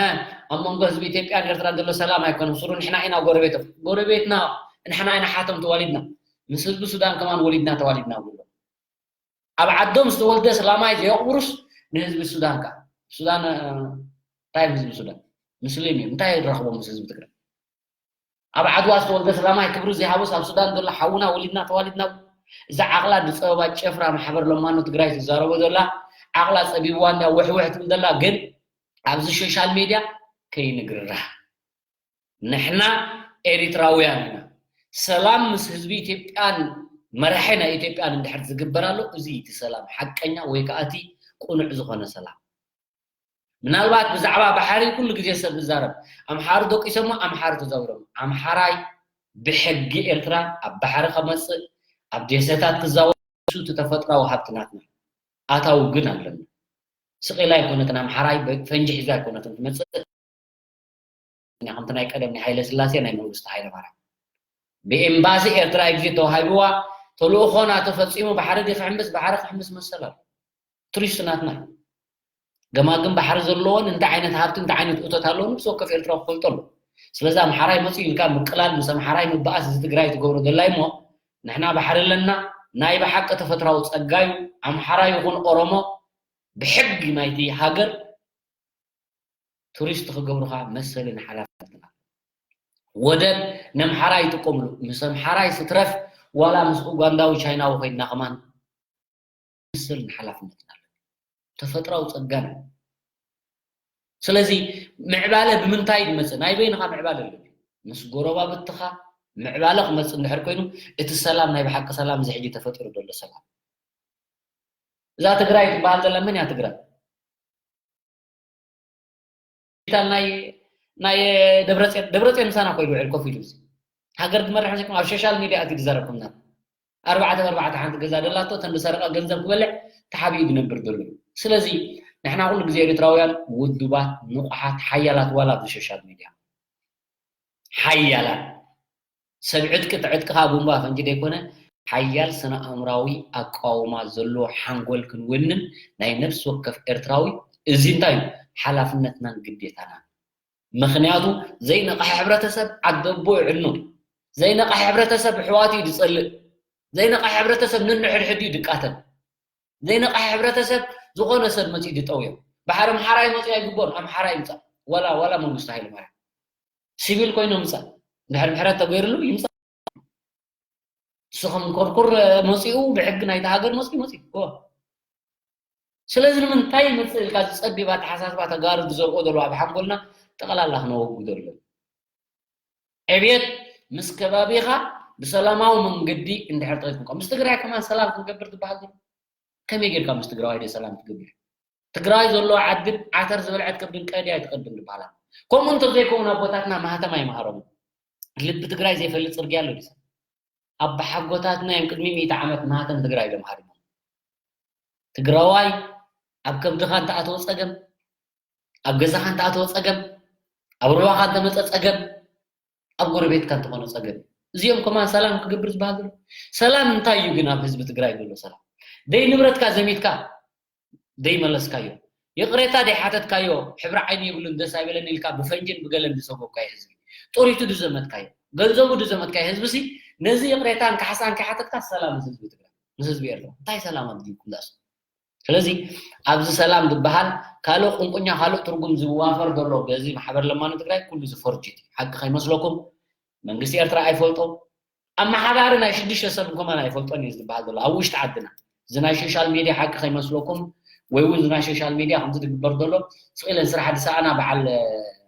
ኣብ መንጎ ህዝቢ ኢትዮጵያን ኤርትራን ዘሎ ሰላም ኣይኮነን ስሩ ንሕና ኢና ጎረቤቶም። ጎረቤትና ንሕና ኢና ሓቶም ተዋሊድና። ምስ ህዝቢ ሱዳን ከማን ወሊድና ተዋሊድና ብሎ ኣብ ዓዶም ዝተወልደ ስላማይ ዘየቕብሩስ ንህዝቢ ሱዳን ከ ሱዳን እንታይ ህዝቢ ሱዳን ምስሊም እዩ እንታይ ይረኽቦም ምስ ህዝቢ ትግራይ ኣብ ዓድዋ ዝተወልደ ሰላማይ ክብሪ ዘይሃቦስ ኣብ ሱዳን ዘሎ ሓውና ወሊድና ተዋሊድና እዛ ዓቕላ ዝፀበባ ጨፍራ ማሕበር ለማኖ ትግራይ ትዛረቦ ዘላ ዓቕላ ፀቢብዋ እንዳ ውሕውሕ ትብል ዘላ ግን ኣብዚ ሶሻል ሜድያ ከይንግርራህ ንሕና ኤሪትራውያን ኢና ሰላም ምስ ህዝቢ ኢትዮጵያን መራሒ ናይ ኢትዮጵያን እንድሕር ዝግበር ኣሎ እዚ እቲ ሰላም ሓቀኛ ወይ ከዓ እቲ ቁኑዕ ዝኾነ ሰላም ምናልባት ብዛዕባ ባሕሪ ኩሉ ግዜ ሰብ ዝዛረብ ኣምሓሩ ደቂሶሞ ኣምሓሩ ተዛዊሮም ኣምሓራይ ብሕጊ ኤርትራ ኣብ ባሕሪ ከመፅእ ኣብ ደሴታት ክዛወር እሱ እቲ ተፈጥራዊ ሃብቲ ናትና ኣታዊ ግን ኣለና ስቕ ኢላ ኣይኮነትን ኣምሓራይ ፈንጂ ሒዛ ኣይኮነትን ትመፅእ ከምቲ ናይ ቀደም ናይ ሃይለ ስላሴ ናይ መንግስቱ ሃይለ ማርያም ብኤምባሲ ኤርትራ ግዜ ተዋሂብዋ ተልእኾና ተፈፂሙ ባሕሪ ዲ ክሕምስ ባሕሪ ክሕምስ መሰል ኣሎ ቱሪስት ናትና ገማግም ባሕሪ ዘለዎን እንታይ ዓይነት ሃብቲ እንታይ ዓይነት እቶት ኣለዎ ነብሲ ወከፍ ኤርትራ ክፈልጦ ኣሎ ስለዚ ኣምሓራይ መፅኡ ኢልካ ምቅላል ምስ ኣምሓራይ ምበኣስ እዚ ትግራይ ትገብሮ ዘላይ እሞ ንሕና ባሕሪ ኣለና ናይ ብሓቂ ተፈጥራዊ ፀጋ እዩ ኣምሓራ ይኹን ኦሮሞ ብሕጊ ናይቲ ሃገር ቱሪስት ክገብሩኻ መሰልን ሓላፍነትን ኣሎ። ወደብ ነምሓራ ይጥቀምሉ። ምስ ኣምሓራይ ስትረፍ ዋላ ምስ ኡጋንዳዊ ቻይናዊ ኮይንና ከማን መሰልን ሓላፍነትን ኣሎ። ተፈጥራዊ ጸጋና። ስለዚ ምዕባለ ብምንታይ ይመጽእ? ናይ በይንኻ ምዕባለ ኣሎ። ምስ ጎረባብትኻ ምዕባለ ክመፅእ እንድሕር ኮይኑ፣ እቲ ሰላም ናይ ብሓቂ ሰላም፣ እዚ ሕጂ ተፈጢሩ ዘሎ ሰላም፣ እዛ ትግራይ ትበሃል ዘላ መን እያ ትግራይ? ሆስፒታል ናይ ናይ ደብረፅዮን፣ ደብረፅዮን ምሳና ኮይኑ ውዕል ኮፍ ኢሉ፣ ሃገር ዝመርሕ ዘይኮነ ኣብ ሶሻል ሚድያ ኣትዩ ዝዛረብ። ኣርባዕተ ብኣርባዕተ ሓንቲ ገዛ ደላቶ፣ እተን ዝሰረቐ ገንዘብ ክበልዕ ተሓቢኡ ዝነብር ዘሎ እዩ። ስለዚ ንሕና ኩሉ ግዜ ኤርትራውያን ውዱባት፣ ንቑሓት፣ ሓያላት፣ ዋላ ኣብ ሶሻል ሚድያ ሓያላት፣ ሰብ ዕጥቂ፣ እቲ ዕጥቂ ከዓ ቡምባ ፈንጂ ዘይኮነ፣ ሓያል ስነ ኣእምራዊ ኣቃውማ ዘለዎ ሓንጎል ክንውንን ናይ ነፍሲ ወከፍ ኤርትራዊ፣ እዚ እንታይ እዩ? ሓላፍነትናን ግዴታናን። ምኽንያቱ ዘይነቕሐ ሕብረተሰብ ዓዲ ኣቦ ይዕኑ። ዘይነቕሐ ሕብረተሰብ ኣሕዋቱ እዩ ዝጸልእ። ዘይነቕሐ ሕብረተሰብ ነንሕድሕዱ እዩ ዝቃተል። ዘይነቕሐ ሕብረተሰብ ዝኾነ ሰብ መጺኡ ዝጠውዮ። ባሕሪ ኣምሓራይ መጺኡ ኣይግቦን፣ ኣምሓራይ ይምጻእ። ዋላ፣ ዋላ መንግስቱ ሃይለማርያም። ሲቪል ኮይኑ ይምጻእ። እንድሕር ምሕረት ተገይርሉ ይምጻእ። ንስኹም ኮርኩር መጺኡ፣ ብሕጊ ናይታ ሃገር መጺኡ፣ መጺኡ። እዎ። ስለዚ ንምንታይ ይመጽእ ኢልካ ዝጸቢብ ኣተሓሳስባ ተጋሩ ዝዘርኦ ዘሎ ኣብ ሓንጎልና ጠቕላላ ክነወግዶ ኣለና። ዕብየት ምስ ከባቢኻ ብሰላማዊ መንገዲ እንድሕር ጠቒምካ፣ ምስ ትግራይ ከማን ሰላም ክንገብር ዝበሃል ዘሎ፣ ከመይ ጌርካ ምስ ትግራዋይ ዶ ሰላም ትገብር? ትግራይ ዘለዎ ዓድን ዓተር ዝበልዐት ከብድን ቀድያ ኣይትቐድም ዝበሃል ኣሎ። ከምኡ እንተዘይከውን ኣቦታትና ማህተም ኣይምሃሮም። ልቢ ትግራይ ዘይፈልጥ ጽርግያ ኣሎ ድዩ? ኣባሓጎታትና እዮም ቅድሚ ሚእቲ ዓመት ማህተም ትግራይ ዶ መሃሪሞም? ትግራዋይ ኣብ ከብድኻ እንተኣተወ ጸገም፣ ኣብ ገዛኻ እንተኣተወ ጸገም፣ ኣብ ሩባኻ እንተመጸ ጸገም፣ ኣብ ጎረቤትካ እንተኾነ ጸገም። እዚኦም ከማን ሰላም ክገብር ዝበሃል ዘሎ። ሰላም እንታይ እዩ ግን ኣብ ህዝቢ ትግራይ ዘሎ ሰላም? ደይ ንብረትካ ዘሚትካ ደይ መለስካዮ። ይቕሬታ ደይ ሓተትካዮ። ሕብሪ ዓይኒ የብሉን ደስ ኣይበለን ኢልካ ብፈንጅን ብገለን ዝሰጎግካዮ ህዝቢ። ጥሪቱ ድዘመትካዮ። ገንዘቡ ድዘመትካዮ ህዝቢ ሲ ነዚ ይቕሬታን ካሕሳን ከይሓተትካ ሰላም ምስ ህዝቢ ትግራይ፣ ምስ ህዝቢ ኤርትራ። እንታይ ሰላም ኣድልዩኩም ዳስ? ስለዚ ኣብዚ ሰላም ዝበሃል ካልእ ቁንቁኛ ካልእ ትርጉም ዝዋፈር ዘሎ በዚ ማሕበር ለማኖ ትግራይ ኩሉ እዚ ፎርጅት እዩ። ሓቂ ከይመስለኩም መንግስቲ ኤርትራ ኣይፈልጦ፣ ኣመሓዳሪ ናይ ሽዱሽተ ሰብ ከማን ኣይፈልጦን እዩ ዝበሃል ዘሎ ኣብ ውሽጢ ዓድና። እዚ ናይ ሶሻል ሚድያ ሓቂ ከይመስለኩም ወይ እውን እዚ ናይ ሶሻል ሚድያ ከምዚ ዝግበር ዘሎ ስቕ ኢለን ስራሕ ዝሰኣና በዓል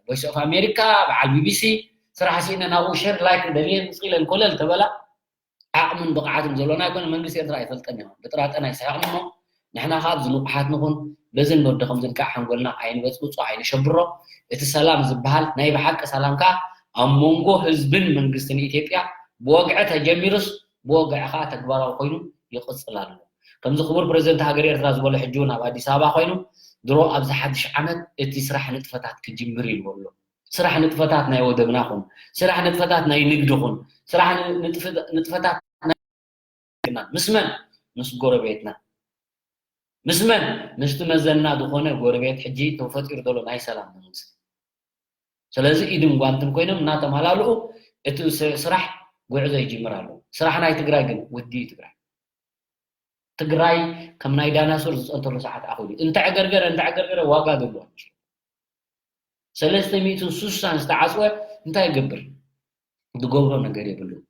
ቮይስ ኦፍ ኣሜሪካ፣ በዓል ቢቢሲ ስራሕ ስኢነ ናብኡ ሸር ላይክ ደልየን ስቕ ኢለን ኮለል ተበላ ዓቕምን ብቕዓትን ዘሎና ኣይኮነ መንግስቲ ኤርትራ ኣይፈልጠን እዮም። ብጥራጠን ኣይስሕቕን እሞ ንሕና ከዓ ኣብዚ ንቑሓት ንኹን፣ በዚ ንወዲ ከምዚ ንካዕ ሓንጎልና ኣይንበፅብፆ ኣይንሸብሮ። እቲ ሰላም ዝበሃል ናይ ብሓቂ ሰላም ከዓ ኣብ መንጎ ህዝብን መንግስትን ኢትዮጵያ ብወግዒ ተጀሚሩስ ብወግዒ ከዓ ተግባራዊ ኮይኑ ይቕፅል ኣሎ። ከምዚ ክቡር ፕሬዚደንት ሃገር ኤርትራ ዝበሎ ሕጂ እውን ኣብ ኣዲስ ኣበባ ኮይኑ ድሮ ኣብዚ ሓድሽ ዓመት እቲ ስራሕ ንጥፈታት ክጅምር ኢልዎ ኣሎ። ስራሕ ንጥፈታት ናይ ወደብና ኹን፣ ስራሕ ንጥፈታት ናይ ንግዲ ኹን፣ ስራሕ ንጥፍ- ንጥፈታት ናይ ግና ምስ መን? ምስ ጎረቤትና። ምስ መን? ምስቲ መዘና ዝኾነ ጎረቤት ሕጂ ተፈጢሩ ዘሎ ናይ ሰላም መንግስቲ። ስለዚ ኢድን ጓንትን ኮይኖም እናተማላልኡ እቲ ስ- ስራሕ ጉዕዞ ይጅምር ኣሎ። ስራሕ ናይ ትግራይ ግን ውዲ እዩ ትግራይ። ትግራይ ከም ናይ ዳናሱር ዝፀንተሉ ሰዓት ኣኹሉ እንተዕገርገረ እንተዕገርገረ ዋጋ ዘለዎ ሰለስተ ሚእትን ስሳን ዝተዓፅወ እንታይ ይገብር? ዝገብሮ ነገር የብሉን።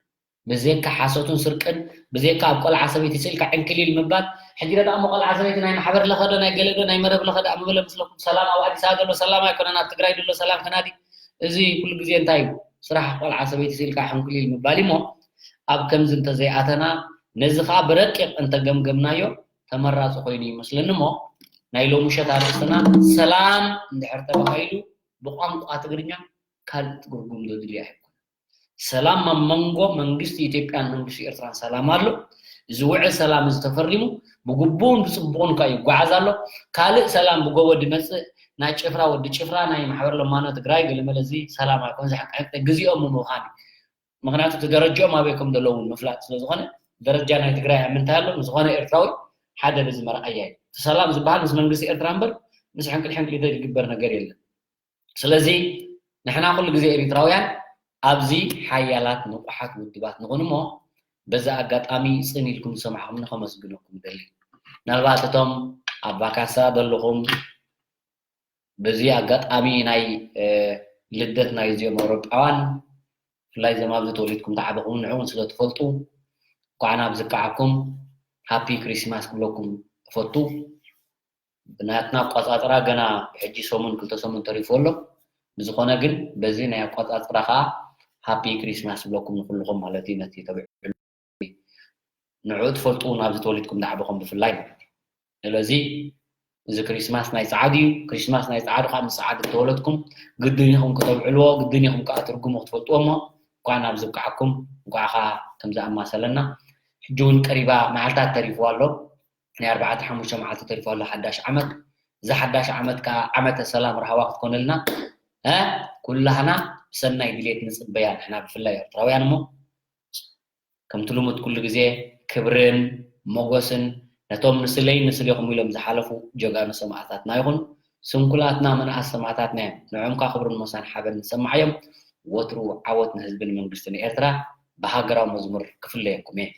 ብዘይካ ሓሶትን ስርቅን ብዘይካ ኣብ ቆልዓ ሰበይቲ ስኢልካ ዕንክሊል ምባል። ሕጂ ደኣ እሞ ቆልዓ ሰበይቲ ናይ ማሕበር ለኸዶ ናይ ገለዶ ናይ መረብ ለኸዶ ኣምበለ ምስለኩም ሰላም ኣብ ኣዲስ ኣበባ ዘሎ ሰላም ኣይኮነን ኣብ ትግራይ ዘሎ ሰላም ከናዲ። እዚ ኩሉ ግዜ እንታይ እዩ? ስራሕ ቆልዓ ሰበይቲ ስኢልካ ዕንክሊል ምባል እሞ ኣብ ከምዚ እንተዘይኣተና ነዚ ከዓ ብረቂቕ እንተገምገምናዮ ተመራፂ ኮይኑ ይመስለኒ እሞ ናይ ሎሚ ምሸት ኣርእስትና ሰላም እንድሕር ተባሂሉ ብቋንቋ ትግርኛ ካልእ ትርጉም ዘድልዮ ኣይኮነን። ሰላም ኣብ መንጎ መንግስቲ ኢትዮጵያን መንግስቲ ኤርትራን ሰላም ኣሎ። እዚ ውዕል ሰላም እዚ ተፈሪሙ ብግቡእን ብፅቡቕን ከዓ ይጓዓዝ ኣሎ። ካልእ ሰላም ብጎቦ ዝመፅእ ናይ ጭፍራ ወዲ ጭፍራ ናይ ማሕበር ለማኖ ትግራይ ገለመለ እዚ ሰላም ኣይኮን ዝሕቅሕቅ ግዜኦም ምዃን እዩ። ምክንያቱ እቲ ደረጃኦም ኣበይ ከም ዘለዉ እውን ምፍላጥ ስለዝኾነ ደረጃ ናይ ትግራይ ኣብ ምንታይ ኣሎ ንዝኾነ ኤርትራዊ ሓደ በዚ መርኣያ እዩ። እቲ ሰላም ዝበሃል ምስ መንግስቲ ኤርትራ እምበር ምስ ሕንቅል ሕንቅሊተ ዝግበር ነገር የለን። ስለዚ ንሕና ኩሉ ግዜ ኤሪትራውያን ኣብዚ ሓያላት ንቑሓት ውድባት ንኹን እሞ በዚ ኣጋጣሚ ጽን ኢልኩም ዝሰማዕኹምኒ ከመስግነኩም እደሊ። ምናልባት እቶም ኣብ ቫካንሳ ዘለኹም በዚ ኣጋጣሚ ናይ ልደት ናይ እዚኦም ኣውሮጳውያን ብፍላይ እዞም ኣብዚ ተወሊድኩም ዝዓበኹም ንዕኡ እውን ስለ ትፈልጡ እንኳዕ ናብዚ ከዓኩም ሃፒ ክሪስማስ ክብለኩም እፈቱ። ብናትና ኣቋፃፅራ ገና ብሕጂ ሰሙን ክልተ ሰሙን ተሪፉ ኣሎ። ብዝኾነ ግን በዚ ናይ ኣቋፃፅራ ከዓ ሃፒ ክሪስማስ ብለኩም ንኩልኹም ማለት እዩ። ነቲ ተብዕሉ ንዕኡ ትፈልጡ እውን ኣብዚ ተወሊድኩም ዝዓበኹም ብፍላይ ማለት እዩ። ስለዚ እዚ ክሪስማስ ናይ ጸዓዱ እዩ። ክሪስማስ ናይ ጸዓዱ ከዓ ምስ ጸዓዱ ተወለድኩም ግድን ኢኹም ከተብዕልዎ፣ ግድን ኢኹም ከዓ ትርጉሙ ክትፈልጥዎ። እሞ እንኳዕ ናብ ዝብቅዓኩም፣ እንኳዕ ከዓ ከምዚ ኣማሰለና። ሕጂ እውን ቀሪባ መዓልታት ተሪፍዋ ኣሎ። ናይ ኣርባዕተ ሓሙሽተ መዓልቲ ተሪፍዋ ኣሎ ሓዳሽ ዓመት። እዛ ሓዳሽ ዓመት ከዓ ዓመተ ሰላም ረሃዋ ክትኮነልና እ ኩላህና ብሰናይ ድሌት ንጽበያ። ንሕና ብፍላይ ኤርትራውያን እሞ ከምቲ ልሙድ ኩሉ ግዜ ክብርን ሞጎስን ነቶም ንስለይ ንስሌኹም ኢሎም ዝሓለፉ ጀጋኑ ሰማእታትና ይኹን። ስንኩላትና መናእስ ሰማእታትና እዮም። ንዕኦም ከዓ ክብርን ሞሳን ሓበን ንሰማዓዮም። ወትሩ ዓወት ንህዝብን መንግስትን ኤርትራ። ብሃገራዊ መዝሙር ክፍለየኩም እየ።